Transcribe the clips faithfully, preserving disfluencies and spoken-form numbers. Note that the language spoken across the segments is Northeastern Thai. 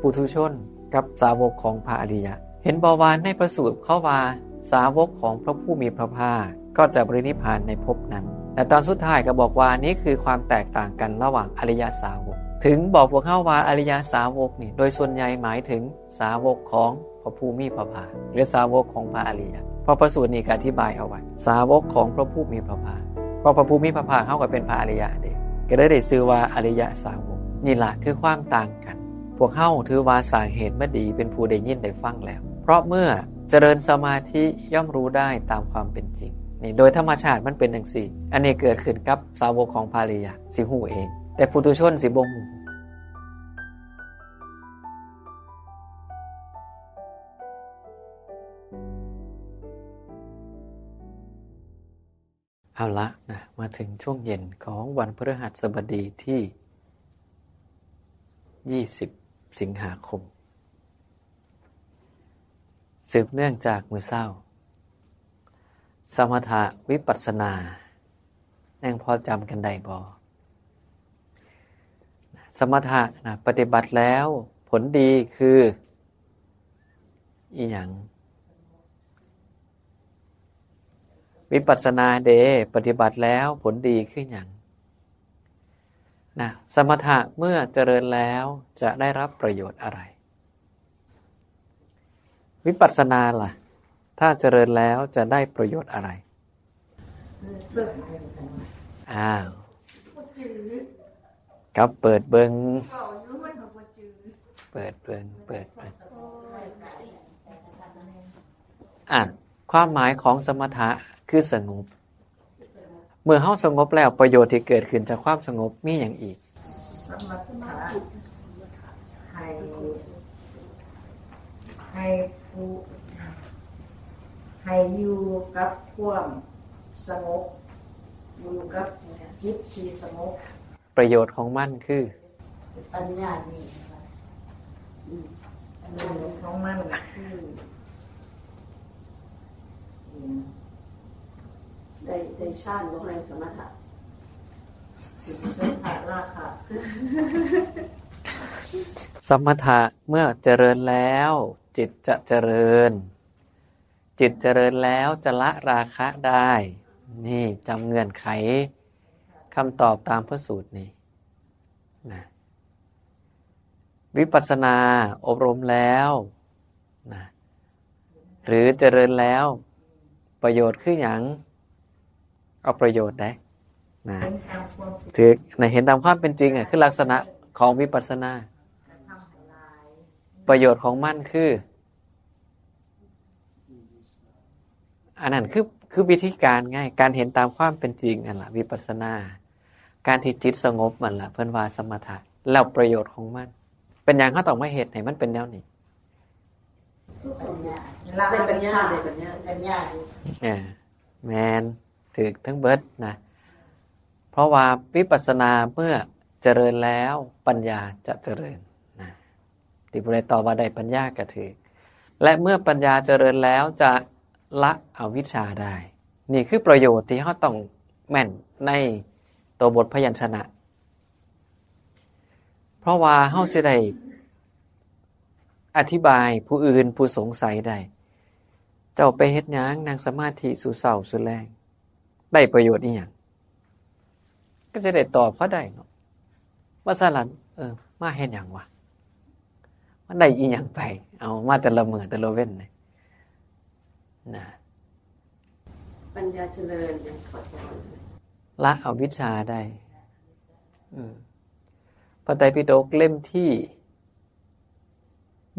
ปุถุชนกับสาวกของพระอริยะ เห็นบ่ว่าในพระสูตรเขาว่าสาวกของพระผู้มีพระภาคก็จะปรินิพพานในภพนั้น แต่ตอนสุดท้ายก็บอกว่านี่คือความแตกต่างกันระหว่างอริยสาวก ถึงบอกพวกเขาว่าอริยสาวกนี่ โดยส่วนใหญ่หมายถึงสาวกของพระผู้มีพระภาค หรือสาวกของพระอริยะ เพราะพระสูตรนี้ก็อธิบายเอาไว้ สาวกของพระผู้มีพระภาค เพราะพระผู้มีพระภาคเขาก็เป็นพระอริยะเด้ ก็เลยได้ชื่อว่าอริยสาวก นี่ล่ะคือความต่างกัน พวกเฮาถือว่าสร้างเหตุมาดี เป็นผู้ได้ยินได้ฟังแล้ว เพราะเมื่อเจริญสมาธิย่อมรู้ได้ตามความเป็นจริง นี่โดยธรรมชาติมันเป็นจั่งซี้ อันนี้เกิดขึ้นกับสาวกของพระอริยะสิฮู้เอง แต่ปุถุชนสิบ่ฮู้ เอาละนะ มาถึงช่วงเย็นของวันพฤหัสบดีที่ ยี่สิบ สิงหาคม สืบเนื่องจากมื้อเช้า สมถะวิปัสสนา ยังพอจำกันได้บ่ สมถะนะ ปฏิบัติแล้วผลดีคืออีหยัง วิปัสสนาเด้ ปฏิบัติแล้วผลดีคือหยังนะ สมถะเมื่อเจริญแล้วจะได้รับประโยชน์อะไร วิปัสสนาล่ะ ถ้าเจริญแล้วจะได้ประโยชน์อะไร อ้าว ครับ เปิดเบิ่ง เปิดเบิ่ง เปิดเบิ่ง อ่ะ ความหมายของสมถะคือสงบ เมื่อเฮาสงบแล้ว ประโยชน์ที่เกิดขึ้นจากความสงบมีหยังอีก สมถะให้ให้ผู้ให้อยู่กับความสงบ อยู่กับจิตที่สงบ ประโยชน์ของมันคือ ปัญญานี่นะคะอืมประโยชน์ของมันคืออืม ได้ได้ฌานบ่ให้สมถะ ถึงสมถะราคะ สมถะเมื่อเจริญแล้ว จิตจะเจริญ จิตเจริญแล้วจะละราคะได้ นี่จำเงื่อนไขคำตอบตามพระสูตรนี่นะ วิปัสสนาอบรมแล้วนะ หรือเจริญแล้ว ประโยชน์คือหยัง เอาประโยชน์ได้นะ เห็นตามความเป็น ถือนะ เห็นตามความเป็นจริงอ่ะ คือลักษณะของวิปัสสนา กระทำให้หลาย ประโยชน์ของมันคือ อันนั้นคือคือวิธีการไง การเห็นตามความเป็นจริงอันละวิปัสสนา การที่จิตสงบมันละเพิ่นว่าสมถะ แล้วประโยชน์ของมัน เป็นหยังเฮาต้องมาเฮ็ดให้มันเป็นแนวนี้ ละ ได้ปัญญา อวิชช ได้ปัญญา ปัญญา เออแม่นถืกทั้งเบิดนะ เพราะว่าวิปัสสนาเมื่อเจริญแล้วปัญญาจะเจริญนะ ที่ผู้ใดตอบว่าได้ปัญญาก็ถืก และเมื่อปัญญาเจริญแล้วจะละอวิชชาได้ นี่คือประโยชน์ที่เฮาต้องแม่นในตัวบทพยัญชนะ เพราะว่าเฮาสิได้อธิบายผู้อื่นผู้สงสัยได้ เจ้าไปเฮ็ดหยังนั่งสมาธิสู่เช้าสู่แลง ได้ประโยชน์อีหยัง ก็จะได้ตอบเขาได้เนาะ ว่าซั่นล่ะ เออ มาเฮ็ดหยังวะ มันได้อีหยังไป เอามาแต่ละมื้อแต่ละเว็นนี่นะ ปัญญาเจริญยังขอด ละอวิชชาได้ อืม พระไตรปิฎกเล่มที่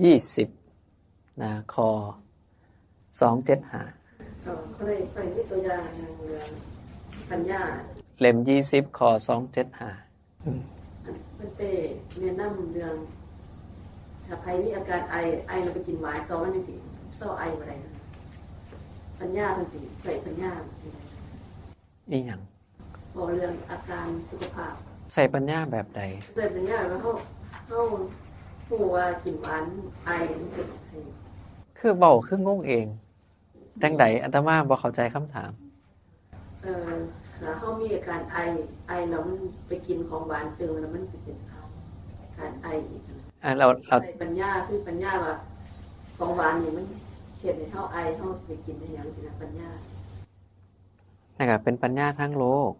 ยี่สิบ นะ ข้อ สองเจ็ดห้า ก็เลยใส่ที่ตัวอย่างหนึ่งเรื่องปัญญา เล่ม ยี่สิบ ข้อ สองเจ็ดห้า มันเตแนะนำเรื่อง ถ้าใครมีอาการไอ ไอแล้วไปกินหวานต่อมันจังสิเศร้าไอบ่ได้นะปัญญามันสิใส่ปัญญา อีหยัง บอกเรื่องอาการสุขภาพ ใส่ปัญญาแบบใด ใส่ปัญญาแล้วเขาเขาผู้ว่ากินหวานไอมันเป็นไอ คือเว้าคืองงเอง จังใด อาตมาบ่เข้าใจคำถาม เออแล้วเขามีอาการไอ ไอแล้วมันไปกินของหวานเติมแล้วมันสิเป็นไออาการไออีกนะ อ่ะเราเรา ใส่ปัญญาคือปัญญาว่าของหวานนี่มันเฮ็ดให้เฮาไอเฮาสิไปกินได้หยังสินะปัญญา นะครับเป็นปัญญาทางโลก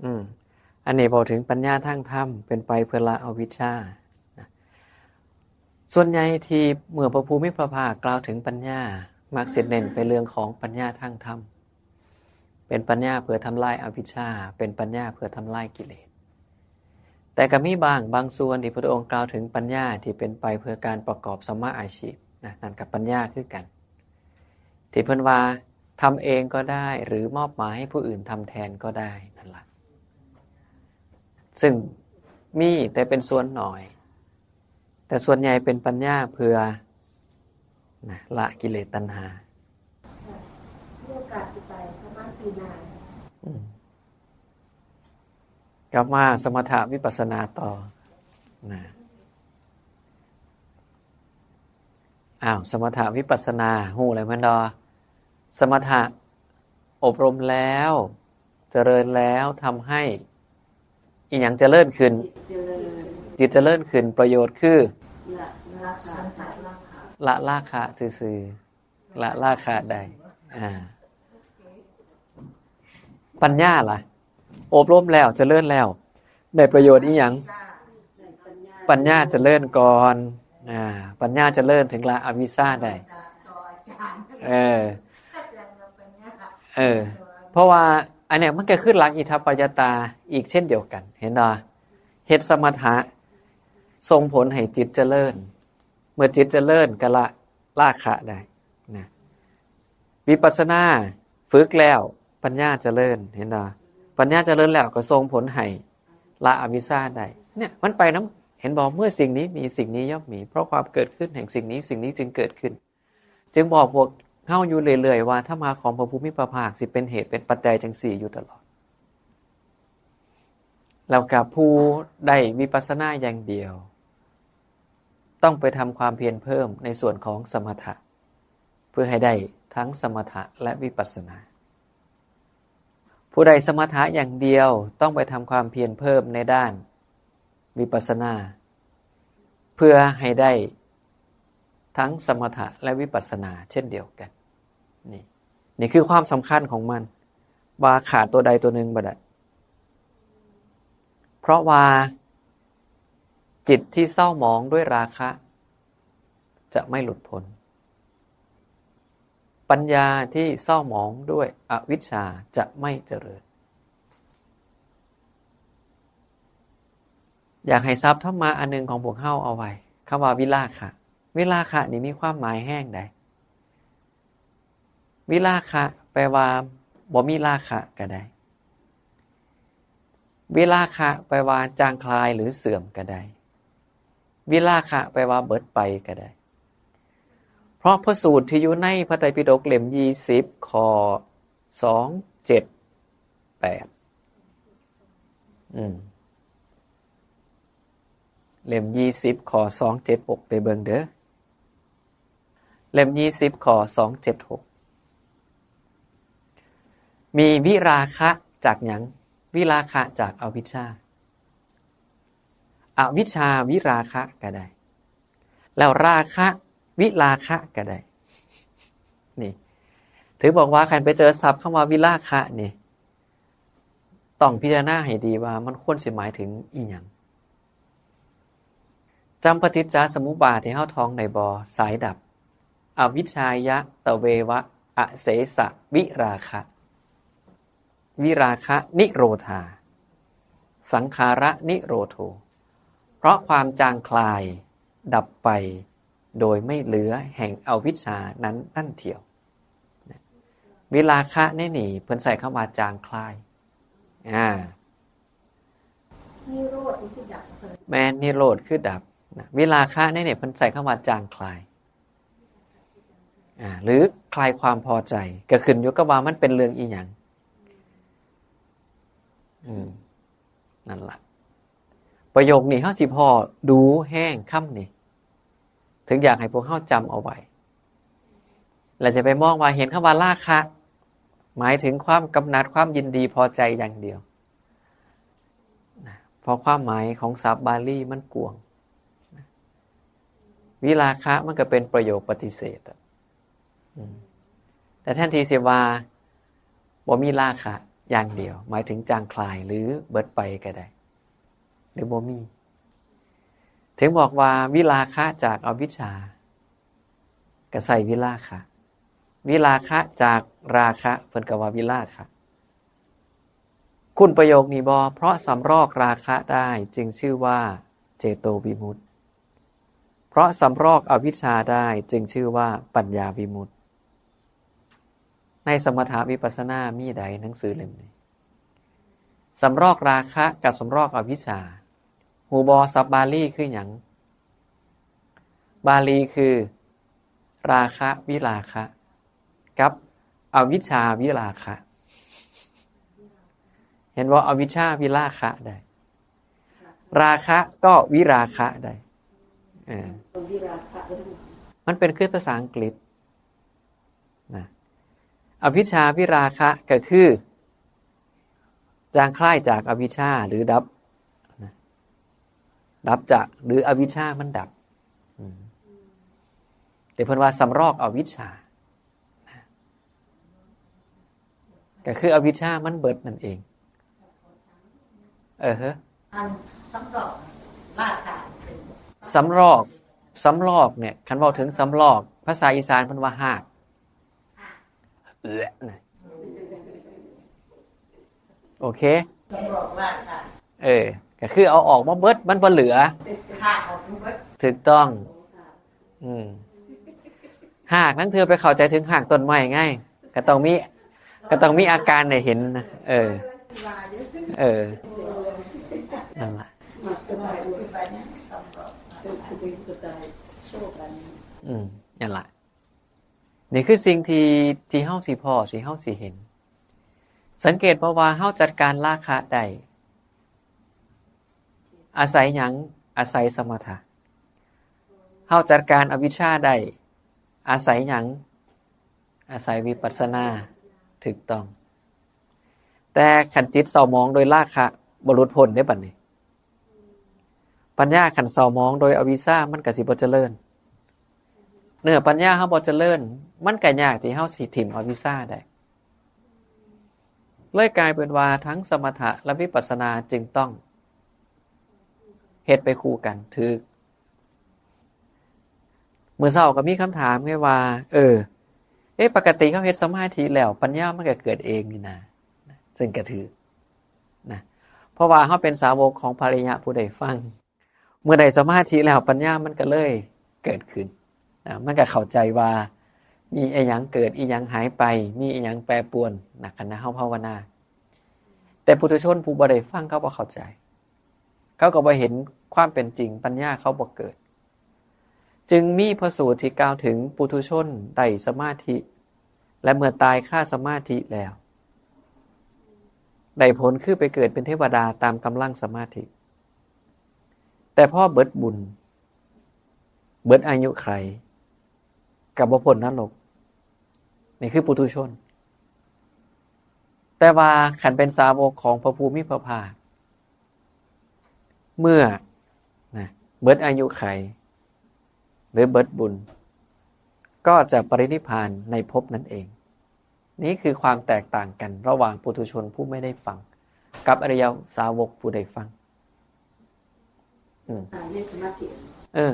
อืม อันนี้บอกถึงปัญญาทางธรรมเป็นไปเพื่อละอวิชชานะส่วนใหญ่ที่เมื่อพระผู้มีพระภาคกล่าวถึงปัญญา มักสิเน้นไปเรื่องของปัญญาทางธรรม เป็นปัญญาเพื่อทำลายอวิชชา เป็นปัญญาเพื่อทำลายกิเลส แต่ก็มีบางบางส่วนที่พระองค์กล่าวถึงปัญญาที่เป็นไปเพื่อการประกอบสัมมาอาชีพนะนั่นกับปัญญาคือกัน ที่เพิ่นว่าทำเองก็ได้หรือมอบหมายให้ผู้อื่นทำแทนก็ได้นั่นละซึ่งมีแต่เป็นส่วนน้อย แต่ส่วนใหญ่เป็นปัญญาเพื่อนะละกิเลสตัณหา มีโอกาสสิไปประมาณปีหน้า อืมกลับมาสมถะวิปัสสนาต่อนะอ้าวสมถะวิปัสสนาฮู้แล้วแม่นบ่สมถะอบรมแล้ว เจริญแล้วทำให้อีหยังเจริญขึ้น เจริญ จิตเจริญขึ้นประโยชน์คือ ละละสังขารละ ละราคะซื่อๆละราคะได้อ่า ปัญญาล่ะ อบรมแล้วเจริญแล้วได้ประโยชน์อีหยัง ปัญญา ปัญญาเจริญก่อนอ่า ปัญญาเจริญถึงละอวิชชาได้เออ เออ เพราะว่าอันเนี้ยมันก็คือหลักอิทัปปัจจตาอีกเช่นเดียวกัน เห็นบ่เฮ็ดสมถะส่งผลให้จิตเจริญ เมื่อจิตเจริญก็ละราคะได้นะวิปัสสนาฝึกแล้วปัญญาเจริญเห็นบ่ปัญญาเจริญแล้วก็ส่งผลให้ละอวิชชาได้เนี่ยมันไปนำเห็นบ่เมื่อสิ่งนี้มีสิ่งนี้ย่อมมี เพราะความเกิดขึ้นแห่งสิ่งนี้สิ่งนี้จึงเกิดขึ้น จึงบอกพวกเฮาอยู่เรื่อยๆว่าธรรมะของพระผู้มีพระภาคสิเป็นเหตุเป็นปัจจัยจังสี่อยู่ตลอด แล้วกับผู้ได้วิปัสสนาอย่างเดียว ต้องไปทำความเพียรเพิ่มในส่วนของสมถะ เพื่อให้ได้ทั้งสมถะและวิปัสสนา ผู้ใดสมถะอย่างเดียวต้องไปทำความเพียรเพิ่มในด้านวิปัสสนา เพื่อให้ได้ทั้งสมถะและวิปัสสนาเช่นเดียวกัน นี่ นี่คือความสำคัญของมัน ว่าขาดตัวใดตัวหนึ่งบ่ได้ เพราะว่าจิตที่เศร้าหมองด้วยราคะ จะไม่หลุดพ้น ปัญญาที่เศร้าหมองด้วยอวิชชาจะไม่เจริญ อยากให้ทรัพย์ธรรมะอันหนึ่งของพวกเฮาเอาไว้คำว่าวิราคะ วิราคะนี่มีความหมายแฮงใด วิราคะแปลว่าบ่มีราคะก็ได้ วิราคะแปลว่าจางคลายหรือเสื่อมก็ได้ วิราคะแปลว่าเบิดไปก็ได้ เพราะพระสูตรที่อยู่ในพระไตรปิฎกเล่มยี่สิบข้อสองเจ็ดแปด อืม เล่มยี่สิบข้อสองเจ็ดหกไปเบิ่งเด้อ เล่มยี่สิบข้อสองเจ็ดหก มีวิราคะจากหยัง วิราคะจากอวิชชา อวิชชาวิราคะก็ได้ แล้วราคะวิราคะก็ได้ นี่ ถือบอกว่าคันไปเจอศัพท์คำว่าวิราคะนี่ ต้องพิจารณาให้ดีว่ามันควรสิหมายถึงอีหยัง จำปฏิจจสมุปบาทที่เฮาท่องได้บ่ สายดับ อวิชชายะตะเววะ อเสสะวิราคะ วิราคะนิโรธา สังขาระนิโรโธ เพราะความจางคลายดับไป โดยไม่เหลือแห่งอวิชชานั้นนั่นเทียว วิราคะนี่นี่เพิ่นใส่คำว่าจางคลาย อ่า นิโรธนี่คือดับ แม่นนิโรธคือดับนะ วิราคะนี่เนี่ยเพิ่นใส่คำว่าจางคลาย อ่า หรือคลายความพอใจ ก็ขึ้นอยู่กับว่ามันเป็นเรื่องอีหยัง อืม นั่นล่ะ ประโยคนี้เฮาสิพ้อดูแฮงคำนี้ ถึงอยากให้พวกเฮาจำเอาไว้ และจะไปมองว่าเห็นคำว่าราคะ หมายถึงความกำหนัด ความยินดีพอใจอย่างเดียวนะ เพราะความหมายของศัพท์บาลีมันกว้าง วิราคะมันก็เป็นประโยคปฏิเสธอะ อืม แต่แทนที่สิว่าบ่มีราคะอย่างเดียว หมายถึงจางคลายหรือเบิดไปก็ได้ หรือบ่มี ถึงบอกว่าวิราคะจากอวิชชา ก็ใส่วิราคะ วิราคะจากราคะ เพิ่นก็ว่าวิราคะ คุ้นประโยคนี้บ่ เพราะสำรอกราคะได้จึงชื่อว่าเจโตวิมุตติ เพราะสำรอกอวิชชาได้จึงชื่อว่าปัญญาวิมุตติ ในสมถวิปัสสนามีใดหนังสือเล่มนี้ สำรอกราคะกับสำรอกอวิชชา ฮู้บ่ ศัพท์บาลีคือหยัง บาลีคือ ราคะวิราคะ กับอวิชชาวิราคะ เห็นว่าอวิชชาวิราคะได้ ราคะก็วิราคะได้ เออ มันเป็นคือภาษาอังกฤษนะ อวิชชาวิราคะก็คือ จางคลายจากอวิชชาหรือดับนะ ดับจากหรืออวิชชามันดับ อืม แต่เพิ่นว่าสำรอกอวิชชา ก็คืออวิชชามันเบิดนั่นเอง เออเฮ้อ อันสำรอกราคะเป็น สำรอก สำรอกเนี่ย คันเว้าถึงสำรอก ภาษาอีสานเพิ่นว่าฮาก เอื้อนะ โอเค สำรอกราคะ เออ ก็คือเอาออกมาเบิด มันบ่เหลือ ค่ะ ออกมาเบิด ถูกต้อง อืม ฮากนั่นเธอไปเข้าใจถึงฮากต้นไม้ไง ก็ต้องมี ก็ต้องมีอาการให้เห็นนะ เออ เออ นั่นล่ะ อืม นั่นล่ะ นี่คือสิ่งที่ ที่เฮาสิพ้อ ที่เฮาสิเห็น สังเกตบ่ว่าเฮาจัดการราคะได้ อาศัยหยัง อาศัยสมถะ เฮาจัดการอวิชชาได้ อาศัยหยัง อาศัยวิปัสสนา ถูกต้อง แต่คันจิตเศร้าหมองโดยราคะ บ่หลุดพ้นเด้บัดนี้ ปัญญาคันเศร้าหมองโดยอวิชชา มันก็สิบ่เจริญ เมื่อปัญญาเฮาบ่เจริญ มันก็ยากที่เฮาสิถิ่มอวิชชาได้ เลยกลายเป็นว่าทั้งสมถะและวิปัสสนาจึงต้องเฮ็ดไปคู่กัน ถูก มื้อเช้าก็มีคำถามไงว่า เออ เอ๊ะ ปกติเขาเฮ็ดสมาธิแล้ว ปัญญามันก็เกิดเองนี่นะ ซึ่งก็ถูกนะ เพราะว่าเฮาเป็นสาวกของพระอริยะผู้ได้ฟัง เมื่อได้สมาธิแล้วปัญญามันก็เลยเกิดขึ้นนะ มันก็เข้าใจว่ามีอีหยังเกิด อีหยังหายไป มีอีหยังแปรปรวนนะ คันเฮาภาวนา แต่ปุถุชนผู้บ่ได้ฟังเขาบ่เข้าใจ เขาก็บ่เห็นความเป็นจริง ปัญญาเขาบ่เกิด จึงมีพระสูตรที่กล่าวถึงปุถุชนได้สมาธิ และเมื่อตายคาสมาธิแล้ว ได้ผลคือไปเกิดเป็นเทวดาตามกำลังสมาธิ แต่พอเบิดบุญ เบิดอายุไข ก็บ่พ้นนรก นี่คือปุถุชน แต่ว่าคันเป็นสาวกของพระผู้มีพระภาค เมื่อนะ เบิดอายุไข หรือเบิดบุญ ก็จะปรินิพพานในภพนั้นเอง นี่คือความแตกต่างกันระหว่างปุถุชนผู้ไม่ได้ฟัง กับอริยสาวกผู้ได้ฟัง อืม ตายในสมาธิ เออ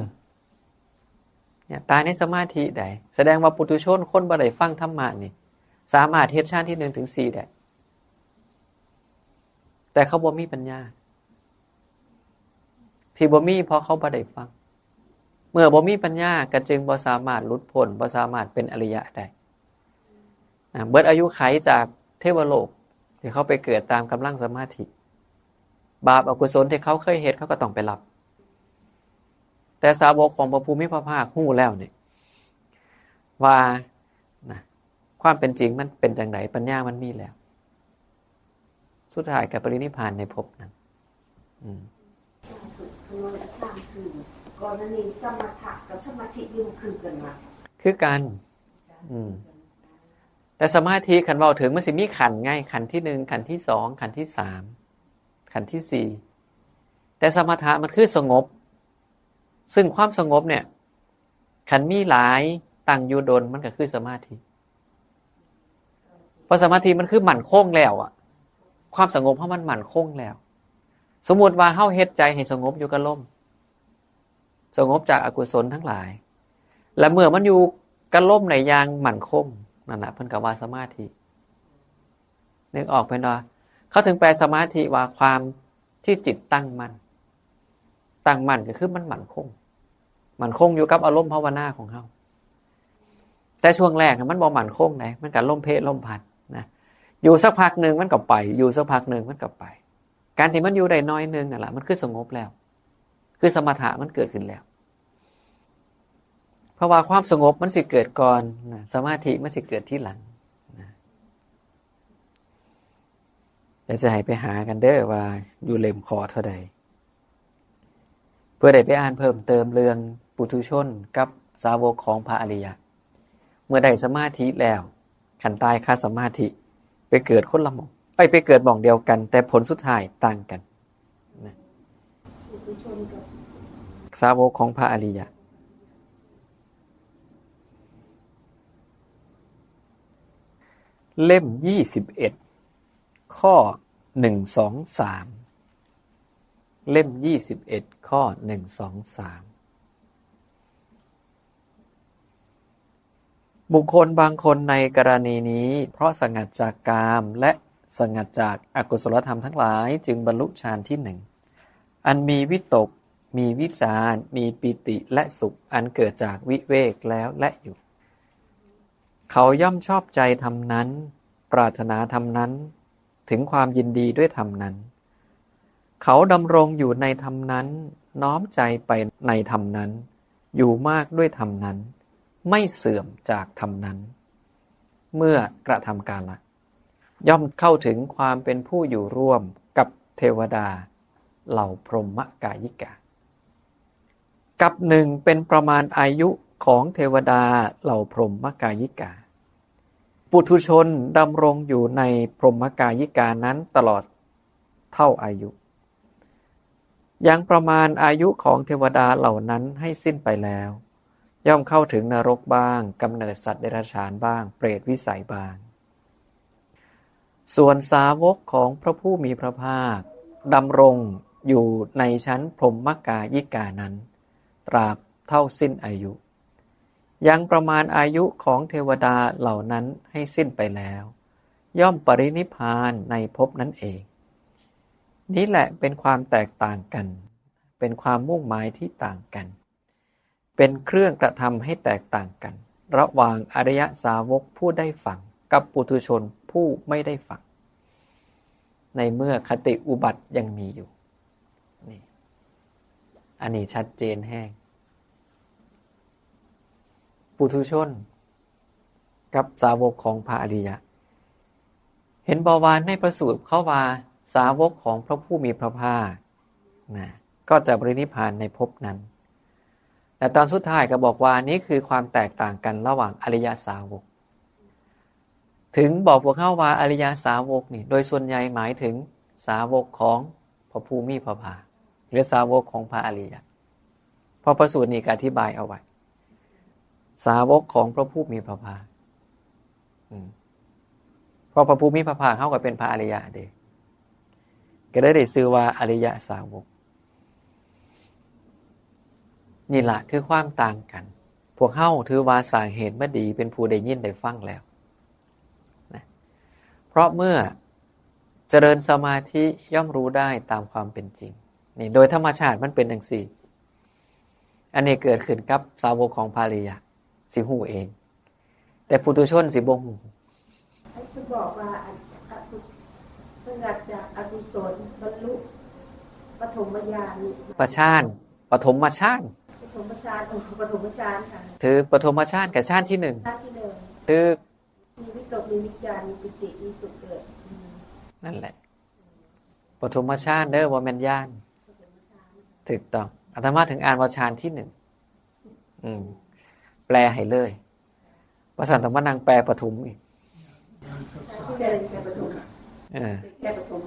เนี่ย ตายในสมาธิได้ แสดงว่าปุถุชนคนบ่ได้ฟังธรรมะนี่ สามารถเฮ็ดฌานที่หนึ่งถึงสี่ได้ แต่เขาบ่มีปัญญา ที่บ่มีเพราะเขาบ่ได้ฟัง เมื่อบ่มีปัญญาก็จึงบ่สามารถหลุดพ้น บ่สามารถเป็นอริยะได้นะเบิดอายุไขจากเทวโลก ที่เขาไปเกิดตามกำลังสมาธิ บาปอกุศลที่เขาเคยเฮ็ดเขาก็ต้องไปรับ แต่สาวกของพระผู้มีพระภาคฮู้แล้วเนี่ย ว่านะความเป็นจริงมันเป็นจังได ปัญญามันมีแล้ว สุดท้ายก็ปรินิพพานในภพนั้น อืม กรณีสมถะกับสมาธินี่มันคือกันนะ คือกัน อืม แต่สมาธิคันเว้าถึงมันสิมีขั้นไง ขั้นที่หนึ่ง ขั้นที่สอง ขั้นที่สาม ขั้นที่สี่ แต่สมถะมันคือสงบ ซึ่งความสงบเนี่ย คันมีหลายตั้งอยู่ดนมันก็คือสมาธิ เพราะสมาธิมันคือมั่นคงแล้วอะ ความสงบเฮามันมั่นคงแล้ว สมมุติว่าเฮาเฮ็ดใจให้สงบอยู่กับลม สงบจากอกุศลทั้งหลาย และเมื่อมันอยู่กับลมในอย่างมั่นคง นั่นแหละเพิ่นก็ว่าสมาธิ นึกออกเพิ่นว่า เขาถึงแปลสมาธิว่าความที่จิตตั้งมั่น ตั้งมั่นก็คือมันมั่นคง มั่นคงอยู่กับอารมณ์ภาวนาของเฮา แต่ช่วงแรกน่ะมันบ่มั่นคงได๋ มันก็ลมเพลลมพัดนะ อยู่สักพักหนึ่งมันก็ไป อยู่สักพักหนึ่งมันก็ไป การที่มันอยู่ได้น้อยหนึ่งนั่นล่ะ มันคือสงบแล้ว คือสมถะมันเกิดขึ้นแล้ว เพราะว่าความสงบมันสิเกิดก่อนนะ สมาธิมันสิเกิดทีหลังนะ เดี๋ยวสิให้ไปหากันเด้อว่าอยู่เล่มข้อเท่าใด เพื่อได้ไปอ่านเพิ่มเติมเรื่องปุถุชนกับสาวกของพระอริยะ เมื่อได้สมาธิแล้ว คันตายคาสมาธิ ไปเกิดคนละหม่อง เอ้ย ไปเกิดหม่องเดียวกัน แต่ผลสุดท้ายต่างกันนะ ปุถุชนกับ สาวกของพระอริยะ เล่มยี่สิบเอ็ด ข้อหนึ่ง สอง สาม เล่มยี่สิบเอ็ด ข้อหนึ่ง สอง สาม บุคคลบางคนในกรณีนี้ เพราะสงัดจากกามและสงัดจากอกุศลธรรมทั้งหลาย จึงบรรลุฌานที่หนึ่ง อันมีวิตก มีวิจาร มีปีติและสุข อันเกิดจากวิเวกแล้วและอยู่ เขาย่อมชอบใจธรรมนั้น ปรารถนาธรรมนั้น ถึงความยินดีด้วยธรรมนั้น เขาดำรงอยู่ในธรรมนั้น น้อมใจไปในธรรมนั้น อยู่มากด้วยธรรมนั้น ไม่เสื่อมจากธรรมนั้น เมื่อกระทำการละ ย่อมเข้าถึงความเป็นผู้อยู่ร่วมกับเทวดาเหล่าพรหมกายิกา กับหนึ่งเป็นประมาณอายุของเทวดาเหล่าพรหมกายิกา ปุถุชนดำรงอยู่ในพรหมกายิกานั้นตลอดเท่าอายุ ยังประมาณอายุของเทวดาเหล่านั้นให้สิ้นไปแล้ว ย่อมเข้าถึงนรกบ้าง กำเนิดสัตว์เดรัจฉานบ้าง เปรตวิสัยบ้าง ส่วนสาวกของพระผู้มีพระภาค ดำรงอยู่ในชั้นพรหมกายิกานั้น ตราบเท่าสิ้นอายุ ยังประมาณอายุของเทวดาเหล่านั้นให้สิ้นไปแล้ว ย่อมปรินิพพานในภพนั้นเอง นี้แหละเป็นความแตกต่างกัน เป็นความมุ่งหมายที่ต่างกัน เป็นเครื่องกระทำให้แตกต่างกัน ระหว่างอริยสาวกผู้ได้ฟังกับปุถุชนผู้ไม่ได้ฟัง ในเมื่อคติอุบัติยังมีอยู่ นี่ อันนี้ชัดเจนแฮง ปุถุชนกับสาวกของพระอริยะ เห็นบ่ว่าในพระสูตรเขาว่าสาวกของพระผู้มีพระภาคนะ ก็จะปรินิพพานในภพนั้น แต่ตอนสุดท้ายก็บอกว่านี่คือความแตกต่างกันระหว่างอริยสาวก ถึงบอกพวกเขาว่าอริยสาวกนี่ โดยส่วนใหญ่หมายถึงสาวกของพระผู้มีพระภาค หรือสาวกของพระอริยะ เพราะพระสูตรนี้ก็อธิบายเอาไว้ สาวกของพระผู้มีพระภาค อืม เพราะพระผู้มีพระภาคเขาก็เป็นพระอริยะเด้ ก็ได้ได้ชื่อว่าอริยสาวก นี่ล่ะคือความต่างกัน พวกเฮาถือว่าสร้างเหตุมาดี เป็นผู้ได้ยินได้ฟังแล้วนะ เพราะเมื่อเจริญสมาธิย่อมรู้ได้ตามความเป็นจริง นี่โดยธรรมชาติมันเป็นจั่งซี้ อันนี้เกิดขึ้นกับสาวกของพระอริยะ สิฮู้เอง แต่ปุถุชนสิบ่ฮู้ ให้คุณบอกว่าอัน อกุ- สงัดจากอกุศลบรรลุปฐมญาณนี่ ประชาน ปฐมฌาน ปฐมฌาน เออ ปฐมฌานค่ะ ถือปฐมฌานกับฌานที่หนึ่ง ฌานที่หนึ่ง ถือ มีวิตก มีวิจาร มีปีติ มีสุขเกิด อืม นั่นแหละ ปฐมฌานเด้อ บ่แม่นญาณ ถูกต้อง อาตมาถึงอ่านว่าฌานที่หนึ่ง อืม แปลให้เลย ว่าซั่นต้องมานั่งแปลปฐมอีก แค่ปฐม เออ แค่ปฐม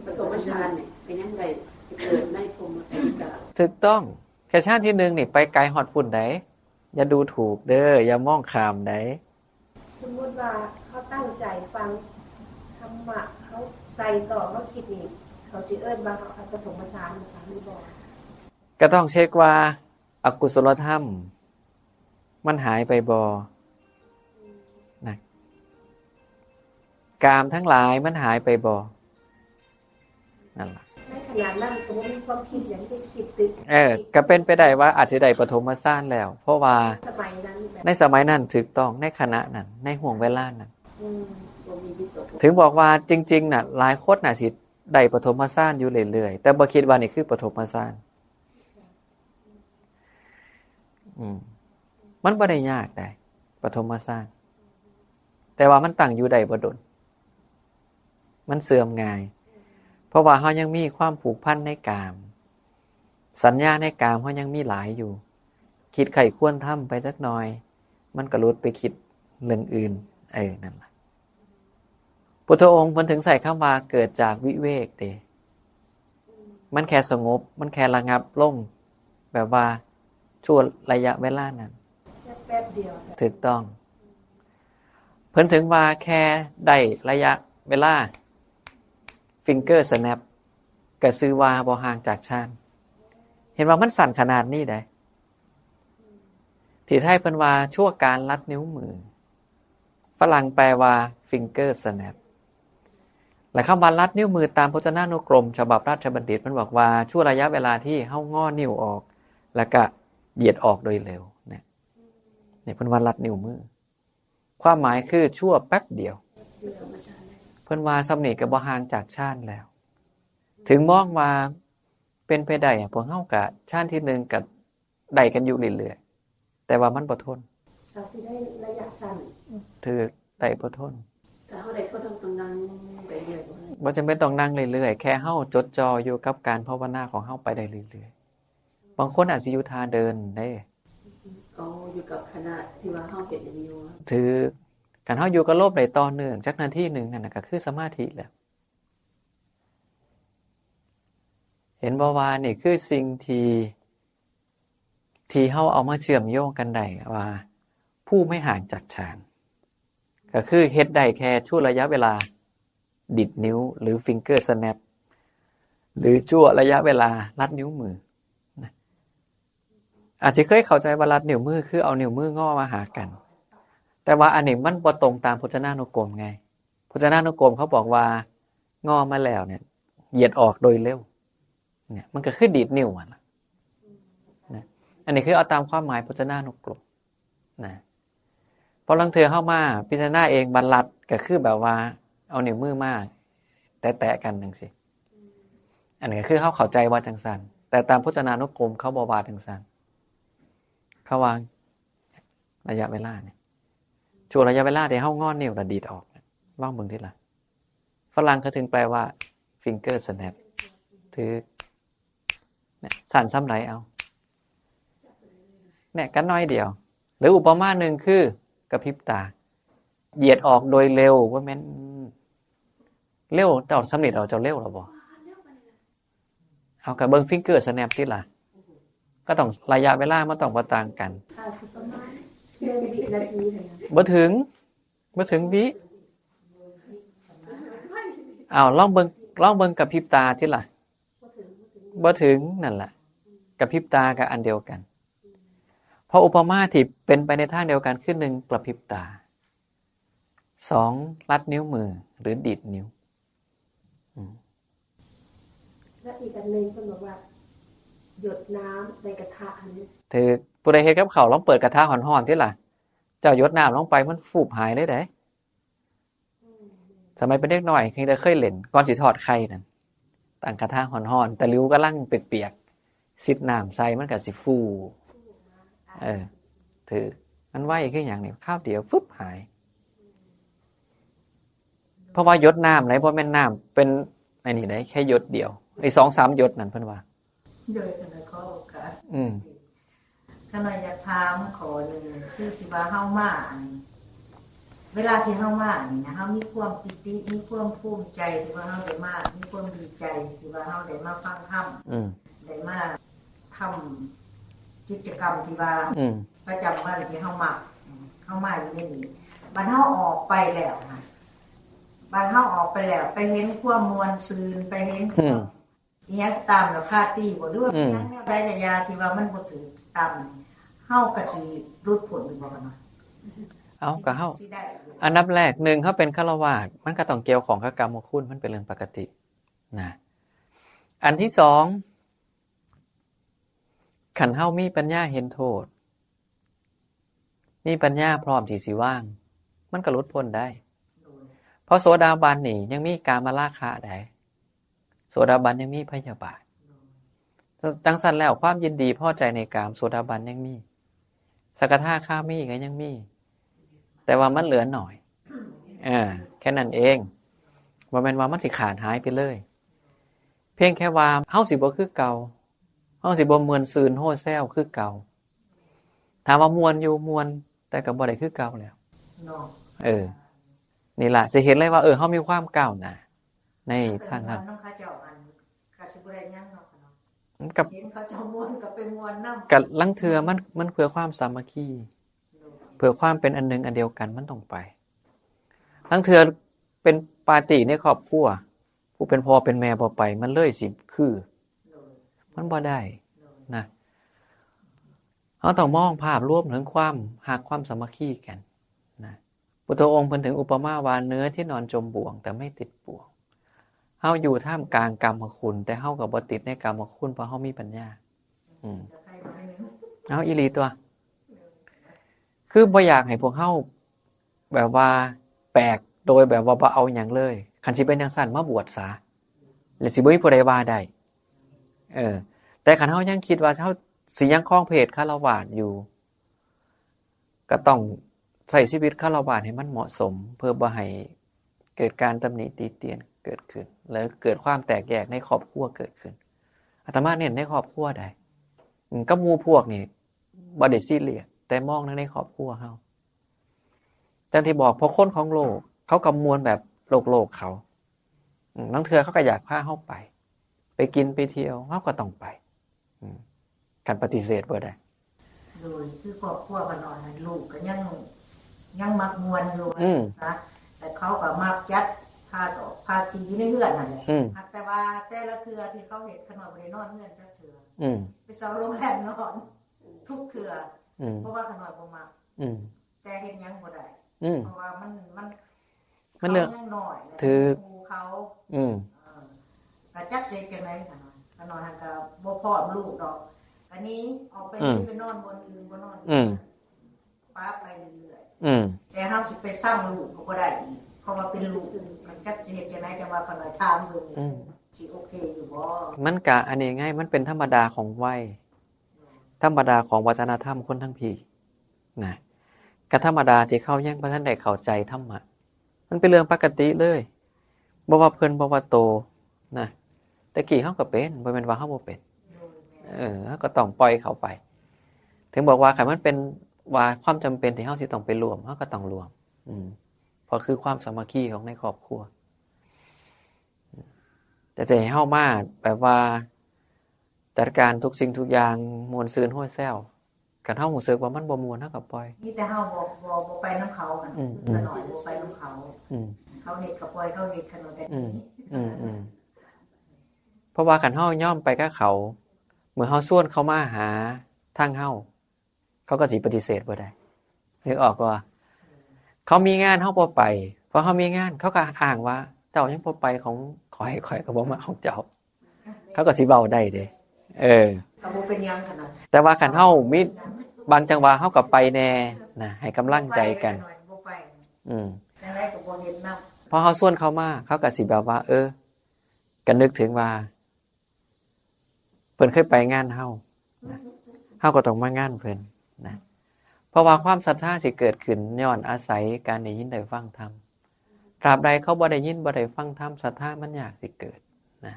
ปฐมฌานนี่เป็นจั่งใด เกิดในพรหมกายิกา ถูกต้อง แค่ฌานที่หนึ่งนี่ไปไกลฮอดพุ้นใด อย่าดูถูกเด้อ อย่ามองข้ามได๋ สมมุติว่าเฮาตั้งใจฟังธรรมะ เฮาไตร่ตรอง เฮาคิดนี่ เขาสิเอิ้นว่าเฮาปฐมฌานบ่คะ หรือบ่ ก็ต้องเช็คว่าอกุศลธรรมมันหายไปบ่ นะ กามทั้งหลายมันหายไปบ่ นั่นล่ะ ในขณะนั้นก็บ่มีความคิดหยัง ได้คิดตึก เออ ก็เป็นไปได้ว่าอาจสิได้ปฐมฌานแล้ว เพราะว่า สมัยนั้นแบบ ในสมัยนั้นถูกต้อง ในขณะนั้น ในห่วงเวลานั้น อืม ถึงบอกว่าจริงๆน่ะ หลายคนน่ะสิได้ปฐมฌานอยู่เรื่อยๆ แต่บ่คิดว่านี่คือปฐมฌาน อืม มันบ่ได้ยากได๋ ปฐมฌาน แต่ว่ามันตั้งอยู่ได้บ่ดน มันเสื่อมง่าย เพราะว่าเฮายังมีความผูกพันในกาม สัญญาในกามเฮายังมีหลายอยู่ คิดใคร่ครวญทำไปจักหน่อย มันก็หลุดไปคิดเรื่องอื่น เออ นั่นล่ะ พุทธองค์เพิ่นถึงใช้คำว่าเกิดจากวิเวกเด้ มันแค่สงบ มันแค่ระงับลง แบบว่าชั่วระยะเวลานั้น แค่แป๊บเดียว ถูกต้อง เพิ่นถึงว่าแค่ได้ระยะเวลา finger snap ก็ชื่อว่าบ่ห่างจากฌาน เห็นว่ามันสั้นขนาดนี้ได๋ ที่ไทยเพิ่นว่าชั่วการลัดนิ้วมือ ฝรั่งแปลว่า finger snap และคำว่าลัดนิ้วมือตามพจนานุกรมฉบับราชบัณฑิตมันบอกว่าชั่วระยะเวลาที่เฮางอนิ้วออก แล้วก็เหยียดออกโดยเร็วเนี่ย นี่เพิ่นว่าลัดนิ้วมือ ความหมายคือชั่วแป๊บเดียว เพิ่นว่าส่ำนี้ก็บ่ห่างจากฌานแล้ว ถึงมองว่าเป็นไปได้อะ พวกเฮาก็ฌานที่หนึ่งก็ได้กันอยู่เรื่อยๆ แต่ว่ามันบ่ทน อาจสิได้ระยะสั้น ถือได้บ่ทน ถ้าเฮาได้ทน เฮาต้องนั่งไปเรื่อยบ่ บ่จำเป็นต้องนั่งเรื่อยๆ แค่เฮาจดจ่ออยู่กับการภาวนาของเฮาไปได้เรื่อยๆ บางคนอาจสิอยู่ท่าเดินเด้ เอาอยู่กับขณะที่ว่าเฮาเฮ็ดหยังอยู่ ถือ คันเฮาอยู่กับลมได้ต่อเนื่องจักนาทีหนึ่งนั่นน่ะ ก็คือสมาธิแล้ว เห็นบ่ว่านี่คือสิ่งที่ ที่เฮาเอามาเชื่อมโยงกันได้ว่า ผู้ไม่ห่างจากฌาน ก็คือเฮ็ดได้แค่ชั่วระยะเวลา ดีดนิ้ว หรือ finger snap หรือชั่วระยะเวลาลัดนิ้วมือนะ อาจสิเคยเข้าใจว่าลัดนิ้วมือคือเอานิ้วมืองอมาหากัน แต่ว่าอันนี้มันบ่ตรงตามพจนานุกรมไง พจนานุกรมเขาบอกว่างอมาแล้วเนี่ย เหยียดออกโดยเร็ว เนี่ย มันก็คือดีดนิ้วหั่นล่ะนะ อันนี้คือเอาตามความหมายพจนานุกรมนะ พอลางเทื่อเฮามาพิจารณาเอง บัดลัดก็คือแบบว่าเอานิ้วมือมาแตะๆกันจังซี่ อันนี้ก็คือเฮาเข้าใจว่าจังซั่น แต่ตามพจนานุกรมเขาบ่ว่าจังซั่น เขาว่าระยะเวลาเนี่ย ช่วงระยะเวลาที่เฮางอนิ้วแล้วดีดออกเนี่ย ลองเบิ่งติล่ะ ฝรั่งเขาถึงแปลว่า finger snap ถือ เนี่ย สั่นส่ำใดเอา เนี่ย ก็น้อยเดียว หรืออุปมาหนึ่งคือ กระพริบตา เหยียดออกโดยเร็ว บ่แม่นเร็ว เจ้าส่ำนี้เจ้าเร็วแล้วบ่ เอาก็เบิ่ง finger snap ติล่ะ ก็ต้องระยะเวลามันต้องบ่ต่างกัน อาจสิประมาณหนึ่งวินาทีเท่านั้น บ่ถึง บ่ถึงวิ เอาลองเบิ่ง ลองเบิ่งกระพริบตาติล่ะ บ่ถึง นั่นล่ะ กระพริบตาก็อันเดียวกัน เพราะอุปมาที่เป็นไปในทางเดียวกันคือ หนึ่ง กระพริบตา สอง ลัดนิ้วมือ หรือดีดนิ้ว อืม และอีกอันหนึ่งเพิ่นบอกว่า หยดน้ำในกระทะอันนี้ ถือผู้ใดเฮ็ดกับข้าวลองเปิดกระทะฮ้อนๆติล่ะ เจ้าหยดน้ำลงไปมันฟูบหายเลยเด้ สมัยเป็นเด็กน้อยเคยแต่เคยเล่น ก่อนสิทอดไข่นั่น ตั้งกระทะฮ้อนๆ ตะหลิวกำลังเปียกๆ ซิดน้ำใส่มันก็สิฟู เออ ถือ มันไวคือหยังนี่ คาบเดียว ฟึบ หาย เพราะว่าหยดน้ำไหน บ่แม่นน้ำเป็นไอ้นี่ได้ แค่หยดเดียว ไอ้สองสามหยดนั่นเพิ่นว่า โดยกันแล้วก็โอกาส อืม ขณะอยากถามขอหนึ่งคือสิว่าเฮามาอัน เวลาที่เฮามานี่นะ เฮามีความปิติ มีความภูมิใจที่ว่าเฮาได้มา มีความดีใจที่ว่าเฮาได้มาฟังธรรม อืม ได้มาท กิจกรรมที่ว่า อืม ประจำวันที่เฮามัก อืม เฮามาอยู่ในนี้ บัดเฮาออกไปแล้วนะ บัดเฮาออกไปแล้ว ไปเห็นความม่วนซื่น ไปเห็นความ อืม อีหยังตามน่ะ ปาร์ตี้บ่ หรือว่า อืม อีหยังแนวใดก็อย่าที่ว่ามันบ่ถือตาม เฮาก็สิหลุดพ้นอยู่บ่กันเนาะ เอาก็เฮา สิได้อยู่ อันดับแรก หนึ่ง เฮาเป็นฆราวาส มันก็ต้องเกี่ยวข้องกับกรรมคุณ มันเป็นเรื่องปกตินะ อันที่สอง คันเฮามีปัญญาเห็นโทษ มีปัญญาพร้อมที่สิวาง มันก็หลุดพ้นได้ เพราะโสดาบันนี่ยังมีกามราคะได้ โสดาบันยังมีพยาบาท จังซั่นแล้วความยินดีพอใจในกาม โสดาบันยังมี สกทาคามีก็ยังมี แต่ว่ามันเหลือหน่อย อ่า แค่นั้นเอง บ่แม่นว่ามันสิขาดหายไปเลย เพียงแค่ว่าเฮาสิบ่คือเก่า เฮาสิบ่ม่วนซื่นโฮแซวคือเก่า ถามว่าม่วนอยู่ ม่วน แต่ก็บ่ได้คือเก่าแล้ว เนาะ เออ นี่ล่ะ สิเห็นเลยว่า เออ เฮามีความก้าวหน้าในทางธรรม น้องเขาเจ้าอันก็สิบ่ได้หยังเนาะเนาะ มันกับ เห็นเขาเจ้าม่วนก็ไปม่วนนำ กับลังเทื่อมัน มันเพื่อความสามัคคี เพื่อความเป็นอันหนึ่งอันเดียวกัน มันต้องไป ลังเทื่อเป็นปาร์ตี้ในครอบครัว ผู้เป็นพ่อเป็นแม่บ่ไป มันเลยสิคือ มันบ่ได้นะ เฮาต้องมองภาพรวมถึงความฮักความสามัคคีกันนะ พุทธองค์เพิ่นถึงอุปมาว่าเนื้อที่นอนจมบ่วงแต่ไม่ติดบ่วง เฮาอยู่ท่ามกลางกามคุณ แต่เฮาก็บ่ติดในกามคุณ เพราะเฮามีปัญญา อืม เอาอีหลีตัว คือบ่อยากให้พวกเฮาแบบว่าแปลกโดยแบบว่าบ่เอาหยังเลย คันสิเป็นจังซั่นมาบวชซะ แล้วสิบ่มีผู้ใดว่าได้ เออ แต่คันเฮายังคิดว่าเฮาสิยังครองเพศฆราวาสอยู่ ก็ต้องใช้ชีวิตฆราวาสให้มันเหมาะสม เพื่อบ่ให้เกิดการตำหนิติเตียนเกิดขึ้น หรือเกิดความแตกแยกในครอบครัวเกิดขึ้น อาตมาเน้นในครอบครัวได้ อืม กับหมู่พวกนี่บ่ได้ซีเรียส แต่มองในครอบครัวเฮา จังที่บอก พอคนของโลก เขาก็ม่วนแบบโลกๆเขา อืม ลางเทื่อเขาก็อยากพาเฮาไป ไปกินไปเที่ยว เฮาก็ต้องไป อืม คันปฏิเสธบ่ได้ โดยคือครอบครัวก็นอนให้ลูกก็ยัง ยังมักม่วนอยู่ อืม ซะ แต่เขาก็มักจัดปาร์ตี้ ปาร์ตี้อยู่ในเฮือนนั่นแหละ อืม แต่ว่าแต่ละเทื่อที่เขาเฮ็ด ขน้อยบ่ได้นอนเฮือนจักเทื่อ อืม ไปเซาโรงแรมนอน ทุกเทื่อ อืม เพราะว่าขน้อยบ่มัก อืม แต่เฮ็ดหยังบ่ได้ อืม เพราะว่ามัน มัน มันเรื่อง ขายังน้อย ถือ หมู่เขา อืม เออ ก็จักสิเฮ็ดจังได๋ขน้อย ขน้อยหั้นก็บ่พร้อมลูกดอก อันนี้ออกไป อืม ไปนอนบ่อนอื่น บ่นอน อืม ปะไปเรื่อย อืม ๆ แต่เฮาสิไปสั่งลูกก็บ่ได้อีก เพราะว่าเป็นลูก ก็จักสิเฮ็ดจังได๋ จังว่าขน้อยถามเบิ่ง อืม สิโอเคอยู่บ่ มันกะอันนี้ไง มันเป็นธรรมดาของวัย ธรรมดาของวัฒนธรรมคนทั้งพี้นะ กะธรรมดาที่เขายังบ่ทันได้เข้าใจธรรมะ มันเป็นเรื่องปกติเลย บ่ว่าเพิ่นบ่ว่าโตนะ แต่กี้เฮาก็เป็น บ่แม่นว่าเฮาบ่เป็น เออ เฮาก็ต้องปล่อยเขาไป ถึงบอกว่าคันมันเป็นว่าความจำเป็นที่เฮาสิต้องไปร่วม เฮาก็ต้องร่วม อืม เพราะคือความสามัคคีของในครอบครัว แต่จะให้เฮามาแบบว่า จัดการทุกสิ่งทุกอย่างม่วนซื่นโฮแซว คันเฮารู้สึกว่ามันบ่ม่วน เฮาก็ปล่อย มีแต่เฮาบ่ บ่ บ่ไปนำเขาหั่น อืม ขน้อยบ่ไปนำเขา อืม เขาเฮ็ดก็ปล่อยเขาเฮ็ด ขน้อยก็ อืม หนี อืม อืม เพราะว่าคันเฮายอมไปกับเขา เมื่อเฮาชวนเขามาหาทางเฮา เขาก็สิปฏิเสธบ่ได้ นึกออกบ่ เขามีงานเฮาบ่ไป พอเฮามีงาน เขาก็อ้างว่า เจ้ายังบ่ไปของข้อย ข้อยก็บ่มาของเจ้า เขาก็สิเว้าได้เด้ เออ ก็บ่เป็นหยังขนาด แต่ว่าคันเฮามีบางจังหวะ เฮาก็ไปแน่นะ ให้กำลังใจกัน บ่ไป อืม จังได๋ก็บ่เฮ็ดนำ พอเฮาชวนเขามา เขาก็สิแบบว่า เออ ก็นึกถึงว่า เพิ่นเคยไปงานเฮานะ เฮาก็ต้องมางานเพิ่นนะ เพราะว่าความศรัทธาสิเกิดขึ้นย้อนอาศัยการได้ยินได้ฟังธรรม ตราบใดเขาบ่ได้ยินบ่ได้ฟังธรรม ศรัทธามันยากสิเกิดนะ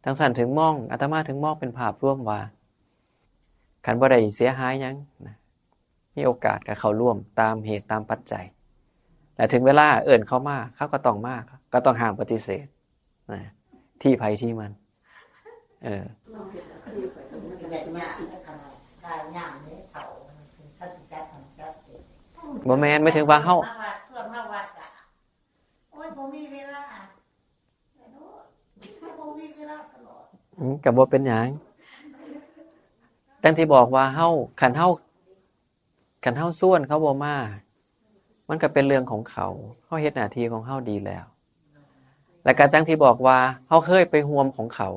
จังซั่นถึงมอง อาตมาถึงมองเป็นภาพรวมว่า คันบ่ได้เสียหายหยังนะ มีโอกาสก็เข้าร่วมตามเหตุตามปัจจัย และถึงเวลาเอิ้นเขามา เขาก็ต้องมา ก็ต้องห้ามปฏิเสธนะ ที่ไผที่มัน เออ ตายยามนี้เขาเขาสิจัดของจัดเอง บ่แม่น หมายถึงว่าเฮา มาวัดชวนมาวัดกะโอ้ยบ่มีเวลา บ่มีเวลาตลอด อืม ก็บ่เป็นหยัง จั่งที่บอกว่าเฮา คันเฮา คันเฮาชวนเขาบ่มา มันก็เป็นเรื่องของเขา เฮาเฮ็ดหน้าที่ของเฮาดีแล้ว แล้วก็จั่งที่บอกว่าเฮาเคยไปร่วมของเขา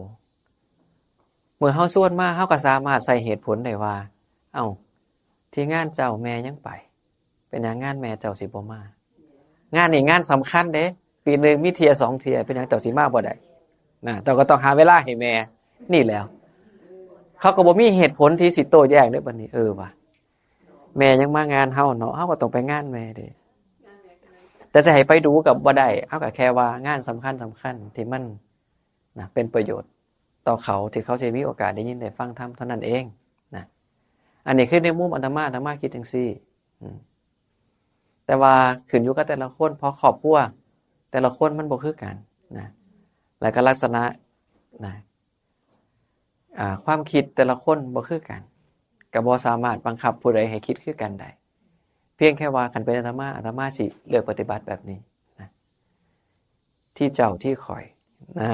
เมื่อเฮาชวนมา เฮาก็สามารถใช้เหตุผลได้ว่า เอ้า ที่งานเจ้าแม่ยังไป เป็นหยังงานแม่เจ้าสิบ่มา งานนี้งานสำคัญเด้ ปีหนึ่งมีเทื่อสองเทื่อ เป็นหยังเจ้าสิมาบ่ได้ นะ เจ้าก็ต้องหาเวลาให้แม่ นี่แหล้ว เขาก็บ่มีเหตุผลที่สิโต้แย้งเด้บัดนี้ เออว่ะ แม่ยังมางานเฮาเนาะ เฮาก็ต้องไปงานแม่เด้ แต่สิให้ไปดูก็บ่ได้ เฮาก็แค่ว่างานสำคัญสำคัญที่มัน นะ เป็นประโยชน์ต่อเขา ที่เขาสิมีโอกาสได้ยินได้ฟังธรรมเท่านั้นเอง นะ อันนี้คือในมุมอาตมา อาตมาคิดจั่งซี้ อืม แต่ว่าขึ้นอยู่กับแต่ละคน เพราะครอบครัวแต่ละคนมันบ่คือกันนะ แล้วก็ลักษณะนะ อ่า ความคิดแต่ละคนบ่คือกัน ก็บ่สามารถบังคับผู้ใดให้คิดคือกันได้ เพียงแค่ว่าคันเป็นอาตมา อาตมาสิเลือกปฏิบัติแบบนี้นะ ที่เจ้าที่ข้อยนะ